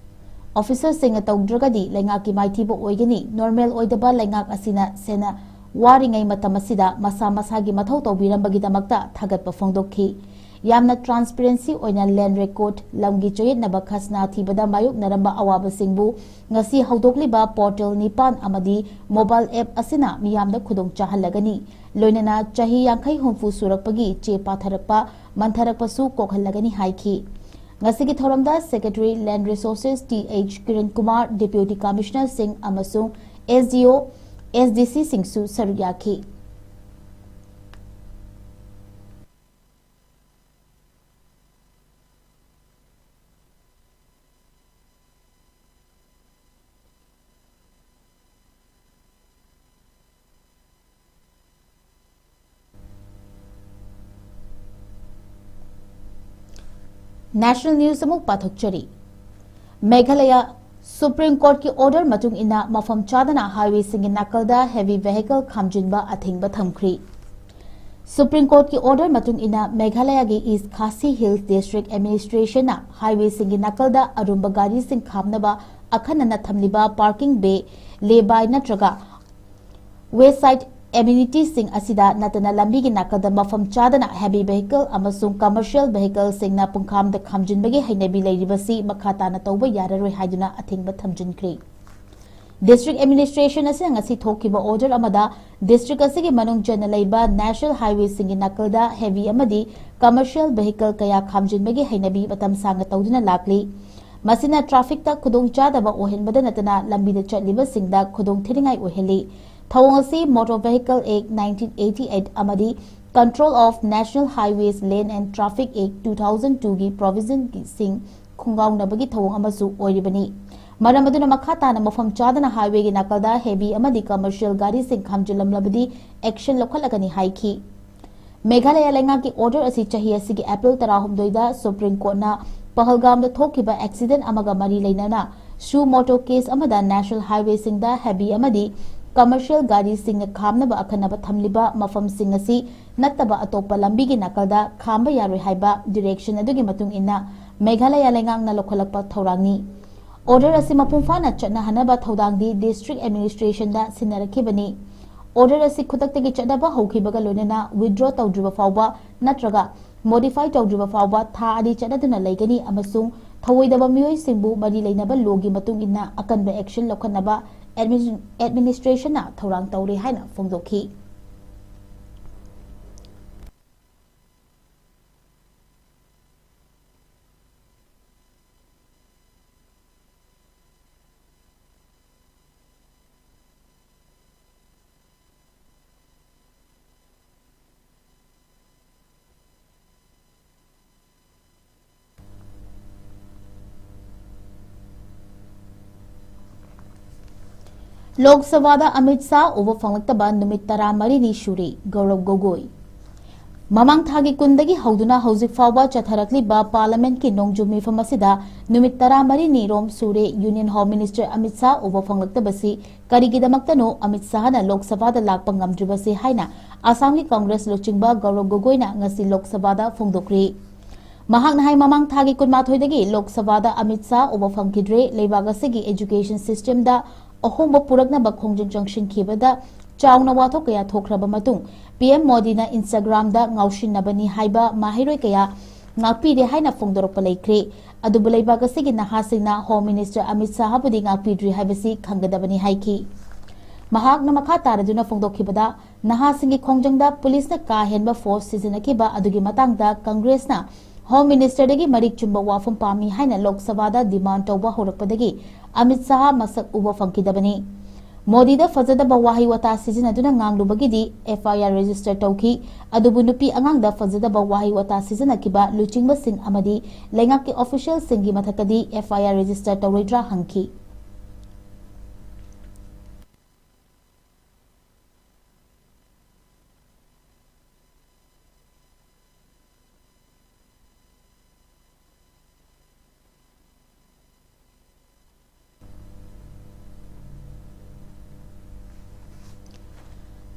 ꯑꯣꯐꯤꯁꯔꯁꯤꯡꯅ ꯇꯧꯗ꯭ꯔꯒꯗꯤ ꯂꯩꯉꯥꯛꯀꯤ ꯃꯥꯏꯊꯤꯕ ꯑꯣꯏꯒꯅꯤ꯫ ꯅꯣꯔꯃꯦꯜ ꯑꯣꯏꯗꯕ ꯂꯩꯉꯥꯛ ꯑꯁꯤꯅ ꯁꯦꯟꯅ ꯋꯥꯔꯤꯉꯩ ꯃꯇꯝ ꯑꯁꯤꯗ ꯃꯁꯥ ꯃꯁꯥꯒꯤ ꯃꯊꯧ ꯇꯧꯕꯤꯔꯝꯕꯒꯤꯗꯃꯛꯇ ꯊꯥꯒꯠꯄ ꯐꯣꯡꯗꯣꯛꯈꯤ꯫ ꯌꯥꯝꯅ ꯇ꯭ꯔꯥꯟꯁꯄꯦꯔꯦꯟꯁꯤ ꯑꯣꯏꯅ ꯂꯦꯟꯗ ꯔꯦꯀꯣꯔꯗ, ꯂꯝꯒꯤ ꯆꯌꯦꯠꯅꯕ ꯈꯖꯅꯥ ꯊꯤꯕꯗ ꯃꯥꯌꯣꯛꯅꯔꯝꯕ ꯑꯋꯥꯕꯁꯤꯡꯕꯨ ꯉꯁꯤ ꯍꯧꯗꯣꯛꯂꯤꯕ ꯄꯣꯔꯇꯦꯜ ꯅꯤꯄꯥꯟ ꯑꯃꯗꯤ ꯃꯣꯕꯥꯏꯜ ꯑꯦꯞ ꯑꯁꯤꯅ ꯃꯤꯌꯥꯝꯗ ꯈꯨꯗꯣꯡ ꯆꯥꯍꯜꯂꯒꯅꯤ꯫ ꯂꯣꯏꯅꯅ ꯆꯍꯤ ꯌꯥꯡꯈꯩ ꯍꯨꯝꯐꯨ ꯁꯨꯔꯛꯄꯒꯤ ꯆꯦ ꯄꯥꯊꯔꯛꯄ, ꯃꯟꯊꯔꯛꯄꯁꯨ ꯀꯣꯛꯍꯜꯂꯒꯅꯤ ꯍꯥꯏꯈꯤ꯫ ꯉꯁꯤꯒꯤ ꯊꯧꯔꯝꯗ secretary land resources T H Kiran Kumar, deputy ꯀꯃꯤꯁꯅꯔꯁꯤꯡ ꯑꯃꯁꯨꯡ ꯑꯦꯁ ꯗꯤ ꯑꯣ, ꯑꯦꯁ ꯗꯤ ꯁꯤꯁꯤꯡꯁꯨ ꯁꯔꯨꯛ ꯌꯥꯈꯤ꯫ National News ꯑꯃꯨꯛ ꯄꯥꯊꯣꯛꯆꯔꯤ꯫ ꯃꯦꯘꯥꯂꯌꯥ ꯁꯨꯄ꯭ꯔꯤꯝ ꯀꯣꯔꯠꯀꯤ ꯑꯣꯔꯗꯔ ꯃꯇꯨꯡ ꯏꯟꯅ ꯃꯐꯝ ꯆꯥꯗꯅ ꯍꯥꯏꯋꯦꯁꯤꯡꯒꯤ ꯅꯥꯀꯜꯗ ꯍꯦꯚꯤ ꯚꯦꯍꯤꯀꯜ ꯈꯥꯝꯖꯤꯟꯕ ꯑꯊꯤꯡꯕ ꯊꯝꯈ꯭ꯔꯤ꯫ ꯁꯨꯄ꯭ꯔꯤꯝ ꯀꯣꯔꯠꯀꯤ ꯑꯣꯔꯗꯔ ꯃꯇꯨꯡ ꯏꯟꯅ ꯃꯦꯘꯥꯂꯌꯥꯒꯤ ꯏꯁ ꯈꯥꯁꯤ ꯍꯤꯜꯁ ꯗꯤꯁꯇ꯭ꯔꯤꯛ ꯑꯦꯗꯃꯤꯅꯤꯁꯇ꯭ꯔꯦꯁꯟꯅ ꯍꯥꯏꯋꯦꯁꯤꯡꯒꯤ ꯅꯥꯀꯜꯗ ꯑꯔꯨꯝꯕ ꯒꯥꯔꯤꯁꯤꯡ ꯈꯥꯝꯅꯕ ꯑꯈꯟꯅꯅ ꯊꯝꯂꯤꯕ ꯄꯥꯔꯀꯤꯡ ꯕꯦ, ꯂꯦ ꯕꯥꯏ ꯅꯠꯇ꯭ꯔꯒ ꯋꯦꯁ ꯁꯥꯏꯗ ꯑꯦꯃꯤꯅꯤꯇꯤꯁꯤꯡ ꯑꯁꯤꯗ ꯅꯠꯇꯅ ꯂꯝꯕꯤꯒꯤ ꯅꯥꯀꯜꯗ ꯃꯐꯝ ꯆꯥꯗꯅ ꯍꯦꯚꯤ ꯚꯦꯍꯤꯀꯜ ꯑꯃꯁꯨꯡ ꯀꯃꯔꯁꯤꯌꯦꯜ ꯚꯦꯍꯤꯀꯜꯁꯤꯡꯅ ꯄꯨꯡꯈꯥꯝꯗ ꯈꯥꯝꯖꯤꯟꯕꯒꯤ ꯍꯩꯅꯕꯤ ꯂꯩꯔꯤꯕꯁꯤ ꯃꯈꯥ ꯇꯥꯅ ꯇꯧꯕ ꯌꯥꯔꯔꯣꯏ ꯍꯥꯏꯗꯨꯅ ꯑꯊꯤꯡꯕ ꯊꯝꯖꯤꯟꯈ꯭ꯔꯤ꯫ ꯗꯤꯁꯇ꯭ꯔꯤꯛ ꯑꯦꯗꯃꯤꯅꯤꯁꯇ꯭ꯔꯦꯁꯟ ꯑꯁꯤꯅ ꯉꯁꯤ ꯊꯣꯛꯈꯤꯕ ꯑꯣꯔꯗꯔ ꯑꯃꯗ ꯗꯤꯁꯇ꯭ꯔꯤꯛ ꯑꯁꯤꯒꯤ ꯃꯅꯨꯡ ꯆꯟꯅ ꯂꯩꯕ ꯅꯦꯁꯅꯦꯜ ꯍꯥꯏꯋꯦꯁꯤꯡꯒꯤ ꯅꯥꯀꯜꯗ ꯍꯦꯚꯤ ꯑꯃꯗꯤ ꯀꯃꯔꯁꯤꯌꯦꯜ ꯚꯦꯍꯤꯀꯜ ꯀꯌꯥ ꯈꯥꯝꯖꯤꯟꯕꯒꯤ ꯍꯩꯅꯕꯤ ꯃꯇꯝ ꯁꯥꯡꯅ ꯇꯧꯗꯨꯅ ꯂꯥꯛꯂꯤ꯫ ꯃꯁꯤꯅ ꯇ꯭ꯔꯥꯐꯤꯛꯇ ꯈꯨꯗꯣꯡꯆꯥꯗꯕ ꯑꯣꯏꯍꯟꯕꯗ ꯅꯠꯇꯅ ꯂꯝꯕꯤꯗ ꯆꯠꯂꯤꯕꯁꯤꯡꯗ ꯈꯨꯗꯣꯡ ꯊꯤꯅꯤꯡꯉꯥꯏ ꯑꯣꯏꯍꯜꯂꯤ꯫ ꯊꯧꯑꯣꯡ ꯑꯁꯤ Motor Vehicle Act nineteen eighty-eight ꯑꯃꯗꯤ Control of National Highways Lane and Traffic Act two thousand twoꯒꯤ ꯄ꯭ꯔꯣꯚꯤꯖꯟꯁꯤꯡ ꯈꯣꯡꯒꯥꯎꯅꯕꯒꯤ ꯊꯧꯑꯣꯡ ꯑꯃꯁꯨ ꯑꯣꯏꯔꯤꯕꯅꯤ꯫ ꯃꯔꯝ ꯑꯗꯨꯅ ꯃꯈꯥ ꯇꯥꯅ ꯃꯐꯝ ꯆꯥꯗꯅ ꯍꯥꯏꯋꯦꯒꯤ ꯅꯥꯀꯜꯗ ꯍꯦꯚꯤ ꯑꯃꯗꯤ ꯀꯃꯔꯁꯤꯌꯦꯜ ꯒꯥꯔꯤꯁꯤꯡ ꯈꯥꯝꯖꯤꯜꯂꯝꯂꯕꯗꯤ ꯑꯦꯛꯁꯟ ꯂꯧꯈꯠꯂꯒꯅꯤ ꯍꯥꯏꯈꯤ꯫ ꯃꯦꯘꯥꯂꯌꯥ ꯂꯩꯉꯥꯛꯀꯤ ꯑꯣꯔꯗꯔ ꯑꯁꯤ ꯆꯍꯤ ꯑꯁꯤꯒꯤ ꯑꯦꯄ꯭ꯔꯤꯜ ꯇꯔꯥꯍꯨꯝꯗꯣꯏꯗ ꯁꯨꯄ꯭ꯔꯤꯝ ꯀꯣꯔꯠꯅ ꯄꯍꯜꯒꯥꯝꯗ ꯊꯣꯛꯈꯤꯕ ꯑꯦꯛꯁꯤꯗꯦꯟ ꯑꯃꯒ ꯃꯔꯤ ꯂꯩꯅꯅ ꯁꯨ ꯃꯣꯇꯣ ꯀꯦꯁ ꯑꯃꯗ ꯅꯦꯁꯅꯦꯜ ꯍꯥꯏꯋꯦꯁꯤꯡꯗ ꯍꯦꯚꯤ ꯑꯃꯗꯤ ꯀꯃꯔꯁꯤꯌꯦꯜ ꯒꯥꯔꯤꯁꯤꯡꯅ ꯈꯥꯝꯅꯕ ꯑꯈꯟꯅꯕ ꯊꯝꯂꯤꯕ ꯃꯐꯝꯁꯤꯡ ꯑꯁꯤ ꯅꯠꯇꯕ ꯑꯇꯣꯞꯄ ꯂꯝꯕꯤꯒꯤ ꯅꯥꯀꯜꯗ ꯈꯥꯝꯕ ꯌꯥꯔꯣꯏ ꯍꯥꯏꯕ ꯗꯤꯔꯦꯛꯁꯟ ꯑꯗꯨꯒꯤ ꯃꯇꯨꯡ ꯏꯟꯅ ꯃꯦꯘꯥꯂꯌꯥ ꯂꯩꯉꯥꯛꯅ ꯂꯧꯈꯠꯂꯛꯄ ꯊꯧꯔꯥꯡꯅꯤ꯫ ꯑꯣꯔꯗꯔ ꯑꯁꯤ ꯃꯄꯨꯡ ꯐꯥꯅ ꯆꯠꯅꯍꯟꯅꯕ ꯊꯧꯗꯥꯡꯗꯤ ꯗꯤꯁꯇ꯭ꯔꯤꯛ ꯑꯦꯗꯃꯤꯅꯤꯁꯇ꯭ꯔꯦꯁꯟꯗ ꯁꯤꯟꯅꯔꯛꯈꯤꯕꯅꯤ꯫ ꯑꯣꯔꯗꯔ ꯑꯁꯤ ꯈꯨꯗꯛꯇꯒꯤ ꯆꯠꯅꯕ ꯍꯧꯈꯤꯕꯒ ꯂꯣꯏꯅꯅ ꯋꯤꯗ꯭ꯔꯣ ꯇꯧꯗ꯭ꯔꯤꯕ ꯐꯥꯎꯕ ꯅꯠꯇ꯭ꯔꯒ ꯃꯣꯗꯤꯐꯥꯏ ꯇꯧꯗ꯭ꯔꯤꯕ ꯐꯥꯎꯕ ꯊꯥ ꯑꯅꯤ ꯆꯠꯅꯗꯨꯅ ꯂꯩꯒꯅꯤ ꯑꯃꯁꯨꯡ ꯊꯧꯑꯣꯏꯗꯕ ꯃꯤꯑꯣꯏꯁꯤꯡꯕꯨ ꯃꯔꯤ ꯂꯩꯅꯕ ꯂꯣꯒꯤ ꯃꯇꯨꯡ ꯏꯟꯅ ꯑꯀꯟꯕ ꯑꯦꯛꯁꯟ ꯂꯧꯈꯠꯅꯕ ꯑꯦꯗꯃꯤꯅꯤꯁꯇ꯭ꯔꯦꯁꯟꯅ ꯊꯧꯔꯥꯡ ꯇꯧꯔꯤ ꯍꯥꯏꯅ ꯐꯣꯡꯗꯣꯛꯈꯤ꯫ ꯂꯣꯛ ꯁꯚꯥꯗ ꯑꯃꯤꯠ ꯁꯥꯍ ꯎꯕ ꯐꯪꯂꯛꯇꯕ ꯅꯨꯃꯤꯠ ꯇꯔꯥꯃꯔꯤꯅꯤ ꯁꯨꯔꯦ꯫ ꯒꯧꯔꯕ ꯒꯣꯒꯣꯏ꯫ ꯃꯃꯥꯡ ꯊꯥꯒꯤ ꯀꯨꯟꯗꯒꯤ ꯍꯧꯗꯨꯅ ꯍꯧꯖꯤꯛ ꯐꯥꯎꯕ ꯆꯠꯊꯔꯛꯂꯤꯕ ꯄꯥꯔꯂꯤꯌꯥꯃꯦꯟꯠꯀꯤ ꯅꯣꯡꯖꯨ ꯃꯤꯐꯝ ꯑꯁꯤꯗ ꯅꯨꯃꯤꯠ ꯇꯔꯥꯃꯔꯤꯅꯤ ꯔꯣꯝ ꯁꯨꯔꯦ union home minister Amit Shah ꯎꯕ ꯐꯪꯂꯛꯇꯕꯁꯤ ꯀꯔꯤꯒꯤꯗꯃꯛꯇꯅꯣ ꯑꯃꯤꯠ ꯁꯥꯍꯅ ꯂꯣꯛ ꯁꯚꯥꯗ ꯂꯥꯛꯄ ꯉꯝꯗ꯭ꯔꯤꯕꯁꯤ ꯍꯥꯏꯅ ꯑꯁꯥꯝꯒꯤ ꯀꯪꯒ꯭ꯔꯦꯁ ꯂꯨꯆꯤꯡꯕ ꯒꯧꯔꯕ ꯒꯣꯒꯣꯏꯅ ꯉꯁꯤ ꯂꯣꯛ ꯁꯚꯥꯗ ꯐꯣꯡꯗꯣꯛꯈ꯭ꯔꯤ꯫ ꯃꯍꯥꯛꯅ ꯍꯥꯏ, ꯃꯃꯥꯡ ꯊꯥꯒꯤ ꯀꯨꯟꯃꯥꯊꯣꯏꯗꯒꯤ ꯂꯣꯛ ꯁꯚꯥꯗ ꯑꯃꯤꯠ ꯁꯥꯍ ꯎꯕ ꯐꯪꯈꯤꯗ꯭ꯔꯦ꯫ ꯂꯩꯕꯥꯛ ꯑꯁꯤꯒꯤ education system ꯗ ꯑꯍꯣꯡꯕ ꯄꯨꯔꯛꯅꯕ ꯈꯣꯡꯖꯪ ꯆꯪꯁꯤꯟꯈꯤꯕꯗ ꯆꯥꯎꯅ ꯋꯥꯊꯣꯛ ꯀꯌꯥ ꯊꯣꯛꯈ꯭ꯔꯕ ꯃꯇꯨꯡ, ꯄꯤ ꯑꯦꯝ ꯃꯣꯗꯤꯅ Instagram ꯗ ꯉꯥꯎꯁꯤꯟꯅꯕꯅꯤ ꯍꯥꯏꯕ ꯃꯍꯩꯔꯣꯏ ꯀꯌꯥ ꯉꯥꯛꯄꯤꯔꯦ ꯍꯥꯏꯅ ꯐꯣꯡꯗꯣꯔꯛꯄ ꯂꯩꯈ꯭ꯔꯦ꯫ ꯑꯗꯨꯕꯨ ꯂꯩꯕꯥꯛ ꯑꯁꯤꯒꯤ ꯅꯍꯥꯁꯤꯡꯅ ꯍꯣꯝ ꯃꯤꯅꯤꯁꯇꯔ ꯑꯃꯤꯠ ꯁꯥꯍꯕꯨꯗꯤ ꯉꯥꯛꯄꯤꯗ꯭ꯔꯤ ꯍꯥꯏꯕꯁꯤ ꯈꯪꯒꯗꯕꯅꯤ ꯍꯥꯏꯈꯤ꯫ ꯃꯍꯥꯛꯅ ꯃꯈꯥ ꯇꯥꯔꯗꯨꯅ ꯐꯣꯡꯗꯣꯛꯈꯤꯕꯗ, ꯅꯍꯥꯁꯤꯡꯒꯤ ꯈꯣꯡꯖꯪꯗ ꯄꯨꯂꯤꯁꯅ ꯀꯥ ꯍꯦꯟꯕ force ꯁꯤꯖꯤꯟꯅꯈꯤꯕ ꯑꯗꯨꯒꯤ ꯃꯇꯥꯡꯗ ꯀꯪꯒ꯭ꯔꯦꯁꯅ ꯍꯣꯝ ꯃꯤꯅꯤꯁꯇꯔꯗꯒꯤ ꯃꯔꯤꯛ ꯆꯨꯝꯕ ꯋꯥꯐꯝ ꯄꯥꯝꯃꯤ ꯍꯥꯏꯅ ꯂꯣꯛ ꯁꯚꯥꯗ demand ꯇꯧꯕ ꯍꯧꯔꯛꯄꯗꯒꯤ ꯑꯃꯤꯠ ꯁꯥꯍ ꯃꯁꯛ ꯎꯕ ꯐꯪꯈꯤꯗꯕꯅꯤ꯫ ꯃꯣꯗꯤꯗ ꯐꯖꯗꯕ ꯋꯥꯍꯩ ꯋꯥꯇꯥ ꯁꯤꯖꯤꯟꯅꯗꯨꯅ ꯉꯥꯡꯂꯨꯕꯒꯤꯗꯤ F I R register ꯇꯧꯈꯤ꯫ ꯑꯗꯨꯕꯨ ꯅꯨꯄꯤ ꯑꯉꯥꯡꯗ ꯐꯖꯗꯕ ꯋꯥꯍꯩ ꯋꯥꯇꯥ ꯁꯤꯖꯤꯟꯅꯈꯤꯕ ꯂꯨꯆꯤꯡꯕꯁꯤꯡ ꯑꯃꯗꯤ ꯂꯩꯉꯥꯛꯀꯤ official ꯁꯤꯡꯒꯤ ꯃꯊꯛꯇꯗꯤ F I R register ꯇꯧꯔꯣꯏꯗ꯭ꯔꯥ ꯍꯪꯈꯤ꯫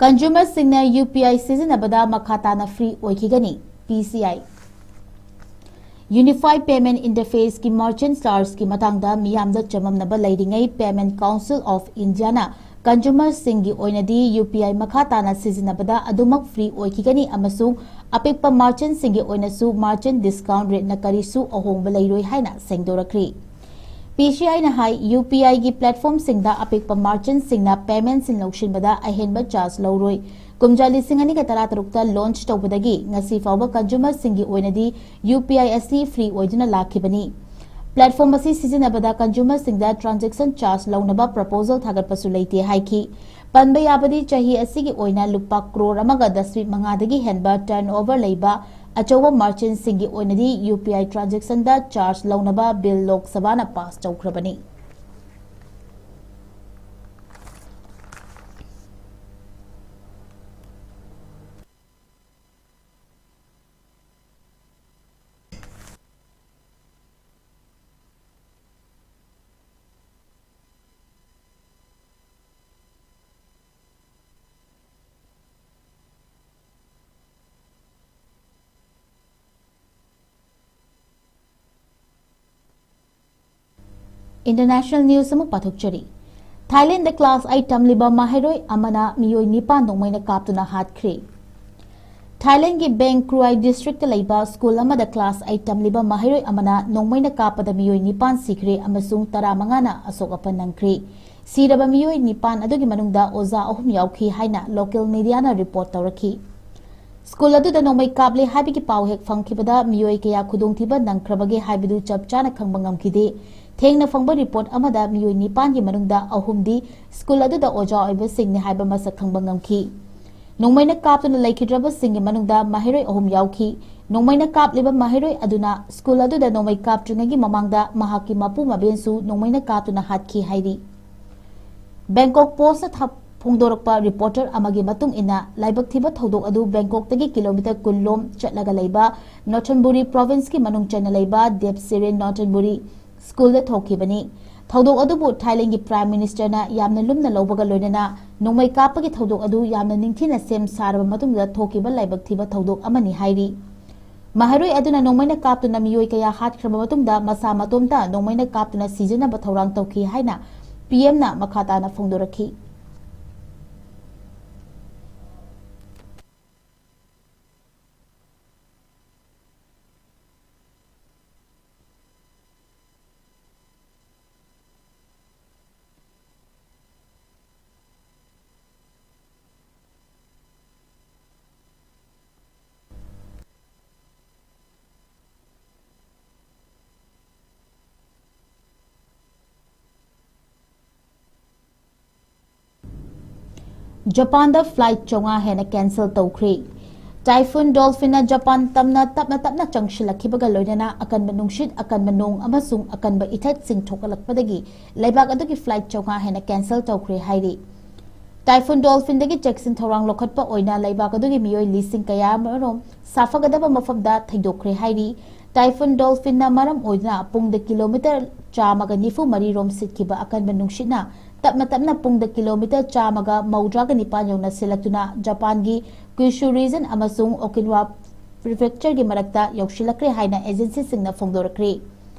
Consumer ꯁꯤꯡꯅ U P I ꯁꯤꯖꯤꯟꯅꯕꯗ ꯃꯈꯥ ꯇꯥꯅ free ꯑꯣꯏꯈꯤꯒꯅꯤ꯫ P C I Unified Payment Interface ꯀꯤ merchant charge ꯀꯤ ꯃꯇꯥꯡꯗ ꯃꯤꯌꯥꯝꯗ ꯆꯃꯝꯅꯕ ꯂꯩꯔꯤꯉꯩ, Payment Council of India ꯅ consumer ꯁꯤꯡꯒꯤ ꯑꯣꯏꯅꯗꯤ U P I ꯃꯈꯥ ꯇꯥꯅ ꯁꯤꯖꯤꯟꯅꯕꯗ ꯑꯗꯨꯃꯛ free ꯑꯣꯏꯈꯤꯒꯅꯤ ꯑꯃꯁꯨꯡ ꯑꯄꯤꯛꯄ merchant ꯁꯤꯡꯒꯤ ꯑꯣꯏꯅꯁꯨ merchant discount rate ꯅ ꯀꯔꯤꯁꯨ ꯑꯍꯣꯡꯕ ꯂꯩꯔꯣꯏ ꯍꯥꯏꯅ ꯁꯦꯡꯗꯣꯔꯛꯈ꯭ꯔꯤ꯫ P C I ꯅ ꯍꯥꯏ, U P I ꯒꯤ platform ꯁꯤꯡꯗ ꯑꯄꯤꯛꯄ merchant ꯁꯤꯡꯅ payment ꯁꯤꯡ ꯂꯧꯁꯤꯟꯕꯗ ꯑꯍꯦꯟꯕ charge ꯂꯧꯔꯣꯏ꯫ ꯀꯨꯝꯖꯥ ꯂꯤꯁꯤꯡ ꯑꯅꯤꯒ ꯇꯔꯥꯇꯔꯨꯛꯇ launch ꯇꯧꯕꯗꯒꯤ ꯉꯁꯤ ꯐꯥꯎꯕ consumer ꯁꯤꯡꯒꯤ ꯑꯣꯏꯅꯗꯤ U P I ꯑꯁꯤ free ꯑꯣꯏꯗꯨꯅ ꯂꯥꯛꯈꯤꯕꯅꯤ꯫ Platform ꯑꯁꯤ ꯁꯤꯖꯤꯟꯅꯕꯗ consumer ꯁꯤꯡꯗ transaction charge ꯂꯧꯅꯕ proposal ꯊꯥꯒꯠꯄꯁꯨ ꯂꯩꯇꯦ ꯍꯥꯏꯈꯤ꯫ ꯄꯟꯕ ꯌꯥꯕꯗꯤ, ꯆꯍꯤ ꯑꯁꯤꯒꯤ ꯑꯣꯏꯅ ꯂꯨꯄꯥ ꯀ꯭ꯔꯣꯔ ꯑꯃꯒ ꯗꯁꯃꯤꯛ ꯃꯉꯥꯗꯒꯤ ꯍꯦꯟꯕ turnover ꯂꯩꯕ ꯑꯆꯧꯕ merchant ꯁꯤꯡꯒꯤ ꯑꯣꯏꯅꯗꯤ U P I transaction the charge ꯂꯧꯅꯕ bill ꯂꯣꯛ ꯁꯚꯥꯅ pass ꯇꯧꯈ꯭ꯔꯕꯅꯤ꯫ International news ꯑꯃꯨꯛ ꯄꯥꯊꯣꯛꯆꯔꯤ꯫ ꯊꯥꯏꯂꯦꯟꯗ class eight ꯇꯝꯂꯤꯕ ꯃꯍꯩꯔꯣꯏ ꯑꯃꯅ ꯃꯤꯑꯣꯏ ꯅꯤꯄꯥꯟ ꯅꯣꯡꯃꯩꯅ ꯀꯥꯞꯇꯨꯅ ꯍꯥꯠꯈ꯭ꯔꯦ꯫ ꯊꯥꯏꯂꯦꯟꯒꯤ ꯕꯦꯡ ꯀ꯭ꯔꯨꯑꯥꯏ ꯗꯤꯁꯇ꯭ꯔꯤꯛꯇ ꯂꯩꯕ ꯁ꯭ꯀꯨꯜ ꯑꯃꯗ class eight ꯇꯝꯂꯤꯕ ꯃꯍꯩꯔꯣꯏ ꯑꯃꯅ ꯅꯣꯡꯃꯩꯅ ꯀꯥꯞꯄꯗ ꯃꯤꯑꯣꯏ ꯅꯤꯄꯥꯟ ꯁꯤꯈ꯭ꯔꯦ ꯑꯃꯁꯨꯡ ꯇꯔꯥꯃꯉꯥꯅ ꯑꯁꯣꯛ ꯑꯄꯟ ꯅꯪꯈ꯭ꯔꯦ꯫ ꯁꯤꯔꯕ ꯃꯤꯑꯣꯏ ꯅꯤꯄꯥꯟ ꯑꯗꯨꯒꯤ ꯃꯅꯨꯡꯗ ꯑꯣꯖꯥ ꯑꯍꯨꯝ ꯌꯥꯎꯈꯤ ꯍꯥꯏꯅ local mediaꯅ report ꯇꯧꯔꯛꯈꯤ꯫ ꯁ꯭ꯀꯨꯜ ꯑꯗꯨꯗ ꯅꯣꯡꯃꯩ ꯀꯥꯞꯂꯦ ꯍꯥꯏꯕꯒꯤ ꯄꯥꯎ ꯍꯦꯛ ꯐꯪꯈꯤꯕꯗ ꯃꯤꯑꯣꯏ ꯀꯌꯥ ꯈꯨꯗꯣꯡꯊꯤꯕ ꯅꯪꯈ꯭ꯔꯕꯒꯦ ꯍꯥꯏꯕꯗꯨ ꯆꯞ ꯆꯥꯅ ꯈꯪꯕ ꯉꯝꯈꯤꯗꯦ꯫ ꯊꯦꯡꯅ ꯐꯪꯕ report ꯑꯃꯗ ꯃꯤꯑꯣꯏ ꯅꯤꯄꯥꯟꯒꯤ ꯃꯅꯨꯡꯗ ꯑꯍꯨꯝꯗꯤ ꯁ꯭ꯀꯨꯜ ꯑꯗꯨꯗ ꯑꯣꯖꯥ ꯑꯣꯏꯕꯁꯤꯡꯅꯤ ꯍꯥꯏꯕ ꯃꯁꯛ ꯈꯪꯕ ꯉꯝꯈꯤ꯫ ꯅꯣꯡꯃꯩꯅ ꯀꯥꯞꯇꯨꯅ ꯂꯩꯈꯤꯗ꯭ꯔꯕꯁꯤꯡꯒꯤ ꯃꯅꯨꯡꯗ ꯃꯍꯩꯔꯣꯏ ꯑꯍꯨꯝ ꯌꯥꯎꯈꯤ꯫ ꯅꯣꯡꯃꯩꯅ ꯀꯥꯞꯂꯤꯕ ꯃꯍꯩꯔꯣꯏ ꯑꯗꯨꯅ ꯁ꯭ꯀꯨꯜ ꯑꯗꯨꯗ ꯅꯣꯡꯃꯩ ꯀꯥꯞꯇ꯭ꯔꯤꯉꯩꯒꯤ ꯃꯃꯥꯡꯗ ꯃꯍꯥꯛꯀꯤ ꯃꯄꯨ ꯃꯕꯦꯟꯁꯨ ꯅꯣꯡꯃꯩꯅ ꯀꯥꯞꯇꯨꯅ ꯍꯥꯠꯈꯤ ꯍꯥꯏꯔꯤ꯫ ꯕꯦꯡꯀꯣꯛ ꯄꯣꯁꯅ ꯊ-, ꯐꯣꯡꯗꯣꯔꯛꯄ reporter ꯑꯃꯒꯤ ꯃꯇꯨꯡ ꯏꯟꯅ, ꯂꯥꯏꯕꯛ ꯊꯤꯕ ꯊꯧꯗꯣꯛ ꯑꯗꯨ ꯕꯦꯡꯀꯣꯛꯇꯒꯤ kilometre ꯀꯨꯟ ꯂꯣꯝ ꯆꯠꯂꯒ ꯂꯩꯕ ꯅꯣꯔꯊꯟꯕꯨꯔꯤ provinceꯀꯤ ꯃꯅꯨꯡ ꯆꯟꯅ ꯂꯩꯕ ꯗꯦꯕꯁꯤꯔꯤꯟ ꯅꯣꯔꯊꯟꯕꯨꯔꯤ ꯁ꯭ꯀꯨꯜꯗ ꯊꯣꯛꯈꯤꯕꯅꯤ꯫ ꯊꯧꯗꯣꯛ ꯑꯗꯨꯕꯨ ꯊꯥꯏꯂꯦꯟꯒꯤ Prime Ministerꯅ ꯌꯥꯝꯅ ꯂꯨꯝꯅ ꯂꯧꯕꯒ ꯂꯣꯏꯅꯅ ꯅꯣꯡꯃꯩ ꯀꯥꯞꯄꯒꯤ ꯊꯧꯗꯣꯛ ꯑꯗꯨ ꯌꯥꯝꯅ ꯅꯤꯡꯊꯤꯅ ꯁꯦꯝ ꯁꯥꯔꯕ ꯃꯇꯨꯡꯗ ꯊꯣꯛꯈꯤꯕ ꯂꯥꯏꯕꯛ ꯊꯤꯕ ꯊꯧꯗꯣꯛ ꯑꯃꯅꯤ ꯍꯥꯏꯔꯤ꯫ ꯃꯍꯩꯔꯣꯏ ꯑꯗꯨꯅ ꯅꯣꯡꯃꯩꯅ ꯀꯥꯞꯇꯨꯅ ꯃꯤꯑꯣꯏ ꯀꯌꯥ ꯍꯥꯠꯈ꯭ꯔꯕ ꯃꯇꯨꯡꯗ ꯃꯁꯥ ꯃꯇꯣꯝꯇ ꯅꯣꯡꯃꯩꯅ ꯀꯥꯞꯇꯨꯅ ꯁꯤꯖꯤꯟꯅꯕ ꯊꯧꯔꯥꯡ ꯇꯧꯈꯤ ꯍꯥꯏꯅ P Mꯅ ꯃꯈꯥ ꯇꯥꯅ ꯐꯣꯡꯗꯣꯔꯛꯈꯤ꯫ ꯖꯄꯥꯟꯗ flight ꯆꯥꯝꯃꯉꯥ ꯍꯦꯟꯅ cancel ꯇꯧꯈ꯭ꯔꯦ꯫ Typhoon Dolphinꯅ ꯖꯄꯥꯟ ꯇꯝꯅ ꯇꯞꯅ ꯇꯞꯅ ꯆꯪꯁꯤꯜꯂꯛꯈꯤꯕꯒ ꯂꯣꯏꯅꯅ ꯑꯀꯟꯕ ꯅꯨꯡꯁꯤꯠ, ꯑꯀꯟꯕ ꯅꯣꯡ ꯑꯃꯁꯨꯡ ꯑꯀꯟꯕ ꯏꯊꯠꯁꯤꯡ ꯊꯣꯛꯂꯛꯄꯗꯒꯤ ꯂꯩꯕꯥꯛ ꯑꯗꯨꯒꯤ flight ꯆꯥꯝꯃꯉꯥ ꯍꯦꯟꯅ cancel ꯇꯧꯈ꯭ꯔꯦ ꯍꯥꯏꯔꯤ꯫ Typhoon Dolphinꯗꯒꯤ ꯆꯦꯛꯁꯤꯟ ꯊꯧꯔꯥꯡ ꯂꯧꯈꯠꯄ ꯑꯣꯏꯅ ꯂꯩꯕꯥꯛ ꯑꯗꯨꯒꯤ ꯃꯤꯑꯣꯏ ꯂꯤꯁꯤꯡ ꯀꯌꯥ ꯑꯃꯔꯣꯝ ꯁꯥꯐꯒꯗꯕ ꯃꯐꯝꯗ ꯊꯩꯗꯣꯛꯈ꯭ꯔꯦ ꯍꯥꯏꯔꯤ꯫ Typhoon Dolphinꯅ ꯃꯔꯝ ꯑꯣꯏꯗꯨꯅ ꯄꯨꯡꯗ kilometre ꯆꯥꯝꯃꯒ ꯅꯤꯐꯨ ꯃꯔꯤ ꯔꯣꯝ ꯁꯤꯠꯈꯤꯕ ꯑꯀꯟꯕ ꯅꯨꯡꯁꯤꯠꯅ ꯇꯞꯅ ꯇꯞꯅ ꯄꯨꯡꯗ kilometre ꯆꯥꯝꯃꯒ ꯃꯧꯗ꯭ꯔꯥꯒ ꯅꯤꯄꯥꯟ ꯌꯧꯅ ꯁꯤꯜꯂꯛꯇꯨꯅ ꯖꯄꯥꯟꯒꯤ Kyushu region ꯑꯃꯁꯨꯡ Okinawa prefectureꯒꯤ ꯃꯔꯛꯇ ꯌꯧꯁꯤꯜꯂꯛꯈ꯭ꯔꯦ ꯍꯥꯏꯅ agencyꯁꯤꯡꯅ ꯐꯣꯡꯗꯣꯔꯛꯈ꯭ꯔꯦ꯫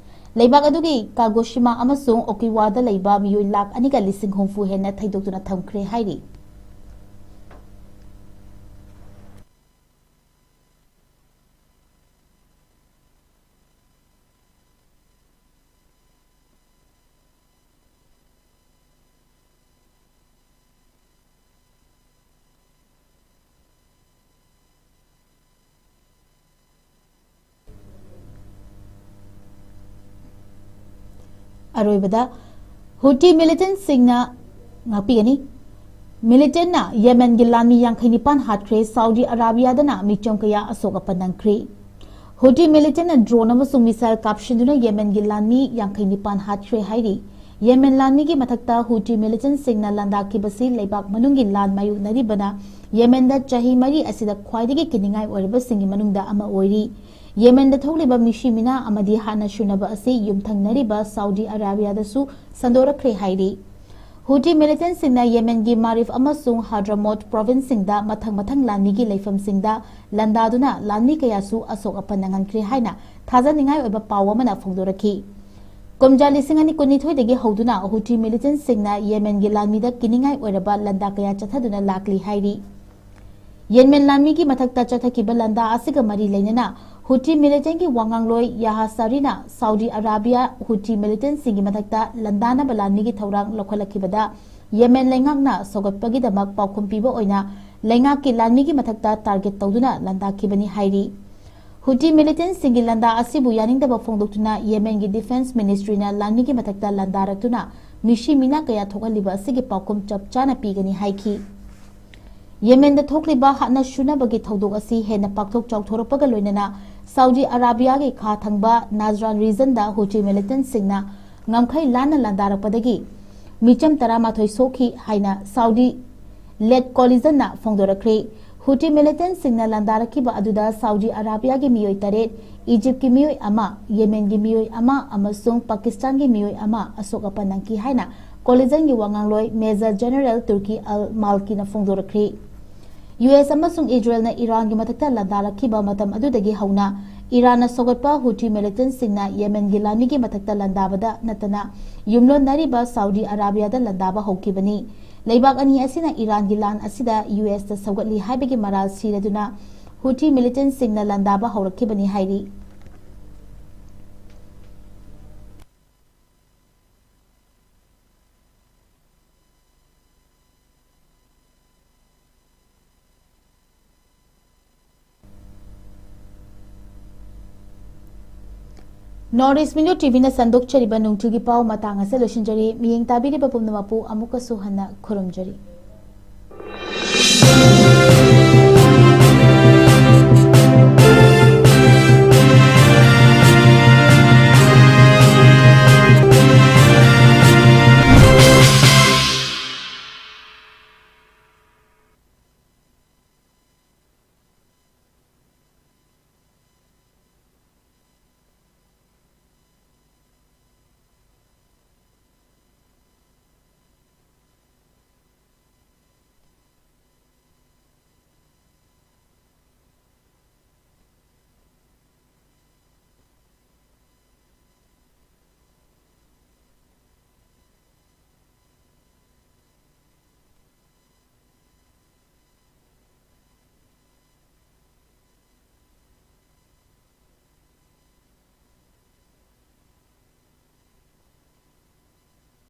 ꯂꯩꯕꯥꯛ ꯑꯗꯨꯒꯤ ꯀꯥꯒꯣꯁꯤꯃꯥ ꯑꯃꯁꯨꯡ ꯑꯣꯀꯤꯋꯥꯗ ꯂꯩꯕ ꯃꯤꯑꯣꯏ ꯂꯥꯈ ꯑꯅꯤꯒ ꯂꯤꯁꯤꯡ ꯍꯨꯝꯐꯨ ꯍꯦꯟꯅ ꯊꯩꯗꯣꯛꯇꯨꯅ ꯊꯝꯈ꯭ꯔꯦ ꯍꯥꯏꯔꯤ꯫ ꯑꯔꯣꯏꯕꯗ ꯍꯨꯇꯤ ꯃꯤꯂꯤꯇꯦꯟꯠꯁꯤꯡꯅ ꯉꯥꯛꯄꯤꯒꯅꯤ꯫ ꯃꯤꯂꯤꯇꯦꯟꯠꯅ ꯌꯦꯃꯦꯟꯒꯤ ꯂꯥꯟꯃꯤ ꯌꯥꯡꯈꯩ ꯅꯤꯄꯥꯟ ꯍꯥꯠꯈ꯭ꯔꯦ꯫ ꯁꯥꯎꯗꯤ ꯑꯔꯥꯕꯤꯌꯥꯗꯅ ꯃꯤꯆꯝ ꯀꯌꯥ ꯑꯁꯣꯛ ꯑꯄꯟ ꯅꯪꯈ꯭ꯔꯦ꯫ ꯍꯨꯇꯤ ꯃꯤꯂꯤꯇꯦꯟꯠꯅ ꯗ꯭ꯔꯣꯟ ꯑꯃꯁꯨꯡ ꯃꯤꯁꯥꯏꯜ ꯀꯥꯞꯁꯤꯟꯗꯨꯅ ꯌꯦꯃꯦꯟꯒꯤ ꯂꯥꯟꯃꯤ ꯌꯥꯡꯈꯩ ꯅꯤꯄꯥꯟ ꯍꯥꯠꯈ꯭ꯔꯦ ꯍꯥꯏꯔꯤ꯫ ꯌꯦꯃꯦꯟ ꯂꯥꯟꯃꯤꯒꯤ ꯃꯊꯛꯇ ꯍꯨꯇꯤ ꯃꯤꯂꯤꯇꯦꯟꯠꯁꯤꯡꯅ ꯂꯥꯟꯗꯥꯈꯤꯕꯁꯤ ꯂꯩꯕꯥꯛ ꯃꯅꯨꯡꯒꯤ ꯂꯥꯟ ꯃꯥꯌꯣꯛꯅꯔꯤꯕꯅ ꯌꯦꯃꯦꯟꯗ ꯆꯍꯤ ꯃꯔꯤ ꯑꯁꯤꯗ ꯈ꯭ꯋꯥꯏꯗꯒꯤ ꯀꯤꯅꯤꯡꯉꯥꯏ ꯑꯣꯏꯔꯕꯁꯤꯡꯒꯤ ꯃꯅꯨꯡꯗ ꯑꯃ ꯑꯣꯏꯔꯤ꯫ ꯌꯦꯃꯦꯟꯗ ꯊꯣꯛꯂꯤꯕ ꯃꯤꯁꯤ ꯃꯤꯅꯥ ꯑꯃꯗꯤ ꯍꯥꯠꯅ ꯁꯨꯅꯕ ꯑꯁꯤ ꯌꯨꯝꯊꯪꯅꯔꯤꯕ ꯁꯥꯎꯗꯤ ꯑꯔꯥꯕꯤꯌꯥꯗꯁꯨ ꯁꯟꯗꯣꯔꯛꯈ꯭ꯔꯦ ꯍꯥꯏꯔꯤ꯫ ꯍꯨꯇꯤ ꯃꯤꯂꯤꯇꯦꯟꯠꯁꯤꯡꯅ ꯌꯦꯃꯦꯟꯒꯤ ꯃꯥꯔꯤꯐ ꯑꯃꯁꯨꯡ ꯍꯥꯗ꯭ꯔꯃꯣꯠ ꯄ꯭ꯔꯣꯚꯤꯟꯁꯁꯤꯡꯗ ꯃꯊꯪ ꯃꯊꯪ ꯂꯥꯟꯃꯤꯒꯤ ꯂꯩꯐꯝꯁꯤꯡꯗ ꯂꯥꯟꯗꯥꯗꯨꯅ ꯂꯥꯟꯃꯤ ꯀꯌꯥꯁꯨ ꯑꯁꯣꯛ ꯑꯄꯟ ꯅꯪꯍꯟꯈ꯭ꯔꯦ ꯍꯥꯏꯅ ꯊꯥꯖꯅꯤꯡꯉꯥꯏ ꯑꯣꯏꯕ ꯄꯥꯎ ꯑꯃꯅ ꯐꯣꯡꯗꯣꯔꯛꯈꯤ꯫ ꯀꯨꯝꯖꯥ ꯂꯤꯁꯤꯡ ꯑꯅꯤ ꯀꯨꯟꯅꯤꯊꯣꯏꯗꯒꯤ ꯍꯧꯗꯨꯅ ꯍꯨꯇꯤ ꯃꯤꯂꯤꯇꯦꯟꯠꯁꯤꯡꯅ ꯌꯦꯃꯦꯟꯒꯤ ꯂꯥꯟꯃꯤꯗ ꯀꯤꯅꯤꯡꯉꯥꯏ ꯑꯣꯏꯔꯕ ꯂꯥꯟꯗꯥ ꯀꯌꯥ ꯆꯠꯊꯗꯨꯅ ꯂꯥꯛꯂꯤ ꯍꯥꯏꯔꯤ꯫ ꯌꯦꯃꯦꯟ ꯂꯥꯟꯃꯤꯒꯤ ꯃꯊꯛꯇ ꯆꯠꯊꯈꯤꯕ ꯂꯥꯟꯗꯥ ꯑꯁꯤꯒ ꯃꯔꯤ ꯂꯩꯅꯅ ꯍꯨꯇꯤ ꯃꯤꯂꯤꯇꯦꯟꯠꯒꯤ ꯋꯥꯉꯥꯡꯂꯣꯏ ꯌꯥꯍꯥ ꯁꯥꯔꯤꯅ ꯁꯥꯎꯗꯤ ꯑꯔꯥꯕꯤꯌꯥ ꯍꯨꯇꯤ ꯃꯤꯂꯤꯇꯦꯟꯠꯁꯤꯡꯒꯤ ꯃꯊꯛꯇ ꯂꯥꯟꯗꯥꯅꯕ ꯂꯥꯟꯃꯤꯒꯤ ꯊꯧꯔꯥꯡ ꯂꯧꯈꯠꯂꯛꯈꯤꯕꯗ ꯌꯦꯃꯦꯟ ꯂꯩꯉꯥꯛꯅ ꯁꯧꯒꯠꯄꯒꯤꯗꯃꯛ ꯄꯥꯎꯈꯨꯝ ꯄꯤꯕ ꯑꯣꯏꯅ ꯂꯩꯉꯥꯛꯀꯤ ꯂꯥꯟꯃꯤꯒꯤ ꯃꯊꯛꯇ ꯇꯥꯔꯒꯦꯠ ꯇꯧꯗꯨꯅ ꯂꯥꯟꯗꯥꯈꯤꯕꯅꯤ ꯍꯥꯏꯔꯤ꯫ ꯍꯨꯇꯤ ꯃꯤꯂꯤꯇꯦꯟꯠꯁꯤꯡꯒꯤ ꯂꯥꯟꯗꯥ ꯑꯁꯤꯕꯨ ꯌꯥꯅꯤꯡꯗꯕ ꯐꯣꯡꯗꯣꯛꯇꯨꯅ ꯌꯦꯃꯦꯟꯒꯤ ꯗꯤꯐꯦꯟꯁ ꯃꯤꯅꯤꯁꯇ꯭ꯔꯤꯅ ꯂꯥꯟꯃꯤꯒꯤ ꯃꯊꯛꯇ ꯂꯥꯟꯗꯥꯔꯛꯇꯨꯅ ꯃꯤꯁꯤ ꯃꯤꯅꯥ ꯀꯌꯥ ꯊꯣꯛꯍꯜꯂꯤꯕ ꯑꯁꯤꯒꯤ ꯄꯥꯎꯈꯨꯝ ꯆꯞ ꯆꯥꯅ ꯄꯤꯒꯅꯤ ꯍꯥꯏꯈꯤ꯫ ꯌꯦꯃꯦꯟꯗ ꯊꯣꯛꯂꯤꯕ ꯍꯥꯠꯅ ꯁꯨꯅꯕꯒꯤ ꯊꯧꯗꯣꯛ ꯑꯁꯤ ꯍꯦꯟꯅ ꯄꯥꯛꯊꯣꯛ ꯆꯥꯎꯊꯣꯔꯛꯄꯒ ꯂꯣꯏꯅꯅ ꯁꯥꯎꯗꯤ ꯑꯔꯥꯕꯤꯌꯥꯒꯤ ꯈꯥ ꯊꯪꯕ ꯅꯥꯖ꯭ꯔꯥꯟ ꯔꯤꯖꯟꯗ ꯍꯨꯇꯤ ꯃꯤꯂꯤꯇꯦꯟꯠꯁꯤꯡꯅ ꯉꯝꯈꯩ ꯂꯥꯟꯅ ꯂꯥꯟꯗꯥꯔꯛꯄꯗꯒꯤ ꯃꯤꯆꯝ ꯇꯔꯥꯃꯥꯊꯣꯏ ꯁꯣꯛꯈꯤ ꯍꯥꯏꯅ ꯁꯥꯎꯗꯤ ꯂꯦꯠ ꯀꯣꯂꯤꯖꯟꯅ ꯐꯣꯡꯗꯣꯔꯛꯈ꯭ꯔꯦ꯫ ꯍꯨꯇꯤ ꯃꯤꯂꯤꯇꯦꯟꯠꯁꯤꯡꯅ ꯂꯥꯟꯗꯥꯔꯛꯈꯤꯕ ꯑꯗꯨꯗ ꯁꯥꯎꯗꯤ ꯑꯔꯥꯕꯤꯌꯥꯒꯤ ꯃꯤꯑꯣꯏ ꯇꯔꯦꯠ, ꯏꯖꯤꯞꯀꯤ ꯃꯤꯑꯣꯏ ꯑꯃ, ꯌꯦꯃꯦꯟꯒꯤ ꯃꯤꯑꯣꯏ ꯑꯃ ꯑꯃꯁꯨꯡ ꯄꯥꯀꯤꯁꯇꯥꯟꯒꯤ ꯃꯤꯑꯣꯏ ꯑꯃ ꯑꯁꯣꯛ ꯑꯄꯟ ꯅꯪꯈꯤ ꯍꯥꯏꯅ ꯀꯣꯂꯤꯖꯟꯒꯤ ꯋꯥꯉꯥꯡꯂꯣꯏ ꯃꯦꯖꯔ ꯖꯦꯅꯔꯦꯜ ꯇꯨꯔꯀꯤ ꯑꯜ ꯃꯥꯜꯀꯤꯅ ꯐꯣꯡꯗꯣꯔꯛꯈ꯭ꯔꯦ꯫ ꯌꯨ ꯑꯦꯁ ꯑꯃꯁꯨꯡ ꯏꯖꯔꯦꯜꯅ ꯏꯔꯥꯟꯒꯤ ꯃꯊꯛꯇ ꯂꯥꯟꯗꯥꯔꯛꯈꯤꯕ ꯃꯇꯝ ꯑꯗꯨꯗꯒꯤ ꯍꯧꯅ ꯏꯔꯥꯟꯅ ꯁꯧꯒꯠꯄ ꯍꯨꯊꯤ ꯃꯤꯂꯤꯇꯦꯟꯠꯁꯤꯡꯅ ꯌꯦꯃꯦꯟꯒꯤ ꯂꯥꯟꯃꯤꯒꯤ ꯃꯊꯛꯇ ꯂꯥꯟꯗꯥꯕꯗ ꯅꯠꯇꯅ ꯌꯨꯝꯂꯣꯟꯅꯔꯤꯕ ꯁꯥꯎꯗꯤ ꯑꯔꯥꯕꯤꯌꯥꯗ ꯂꯥꯟꯗꯥꯕ ꯍꯧꯈꯤꯕꯅꯤ꯫ ꯂꯩꯕꯥꯛ ꯑꯅꯤ ꯑꯁꯤꯅ ꯏꯔꯥꯟꯒꯤ ꯂꯥꯟ ꯑꯁꯤꯗ ꯌꯨ ꯑꯦꯁꯇ ꯁꯧꯒꯠꯂꯤ ꯍꯥꯏꯕꯒꯤ ꯃꯔꯥꯜ ꯁꯤꯔꯗꯨꯅ ꯍꯨꯊꯤ ꯃꯤꯂꯤꯇꯦꯟꯠꯁꯤꯡꯅ ꯂꯥꯟꯗꯥꯕ ꯍꯧꯔꯛꯈꯤꯕꯅꯤ ꯍꯥꯏꯔꯤ꯫ North East Window ꯇꯤ ꯚꯤꯅ ꯁꯟꯗꯣꯛꯆꯔꯤꯕ ꯅꯨꯡꯊꯤꯜꯒꯤ ꯄꯥꯎ ꯃꯇꯥꯡ ꯑꯁꯤꯗ ꯂꯣꯏꯁꯤꯟꯖꯔꯤ꯫ ꯃꯤꯠꯌꯦꯡ ꯇꯥꯕꯤꯔꯤꯕ ꯄꯨꯝꯅꯃꯛꯄꯨ ꯑꯃꯨꯛꯀꯁꯨ ꯍꯟꯅ ꯈꯨꯔꯨꯝꯖꯔꯤ꯫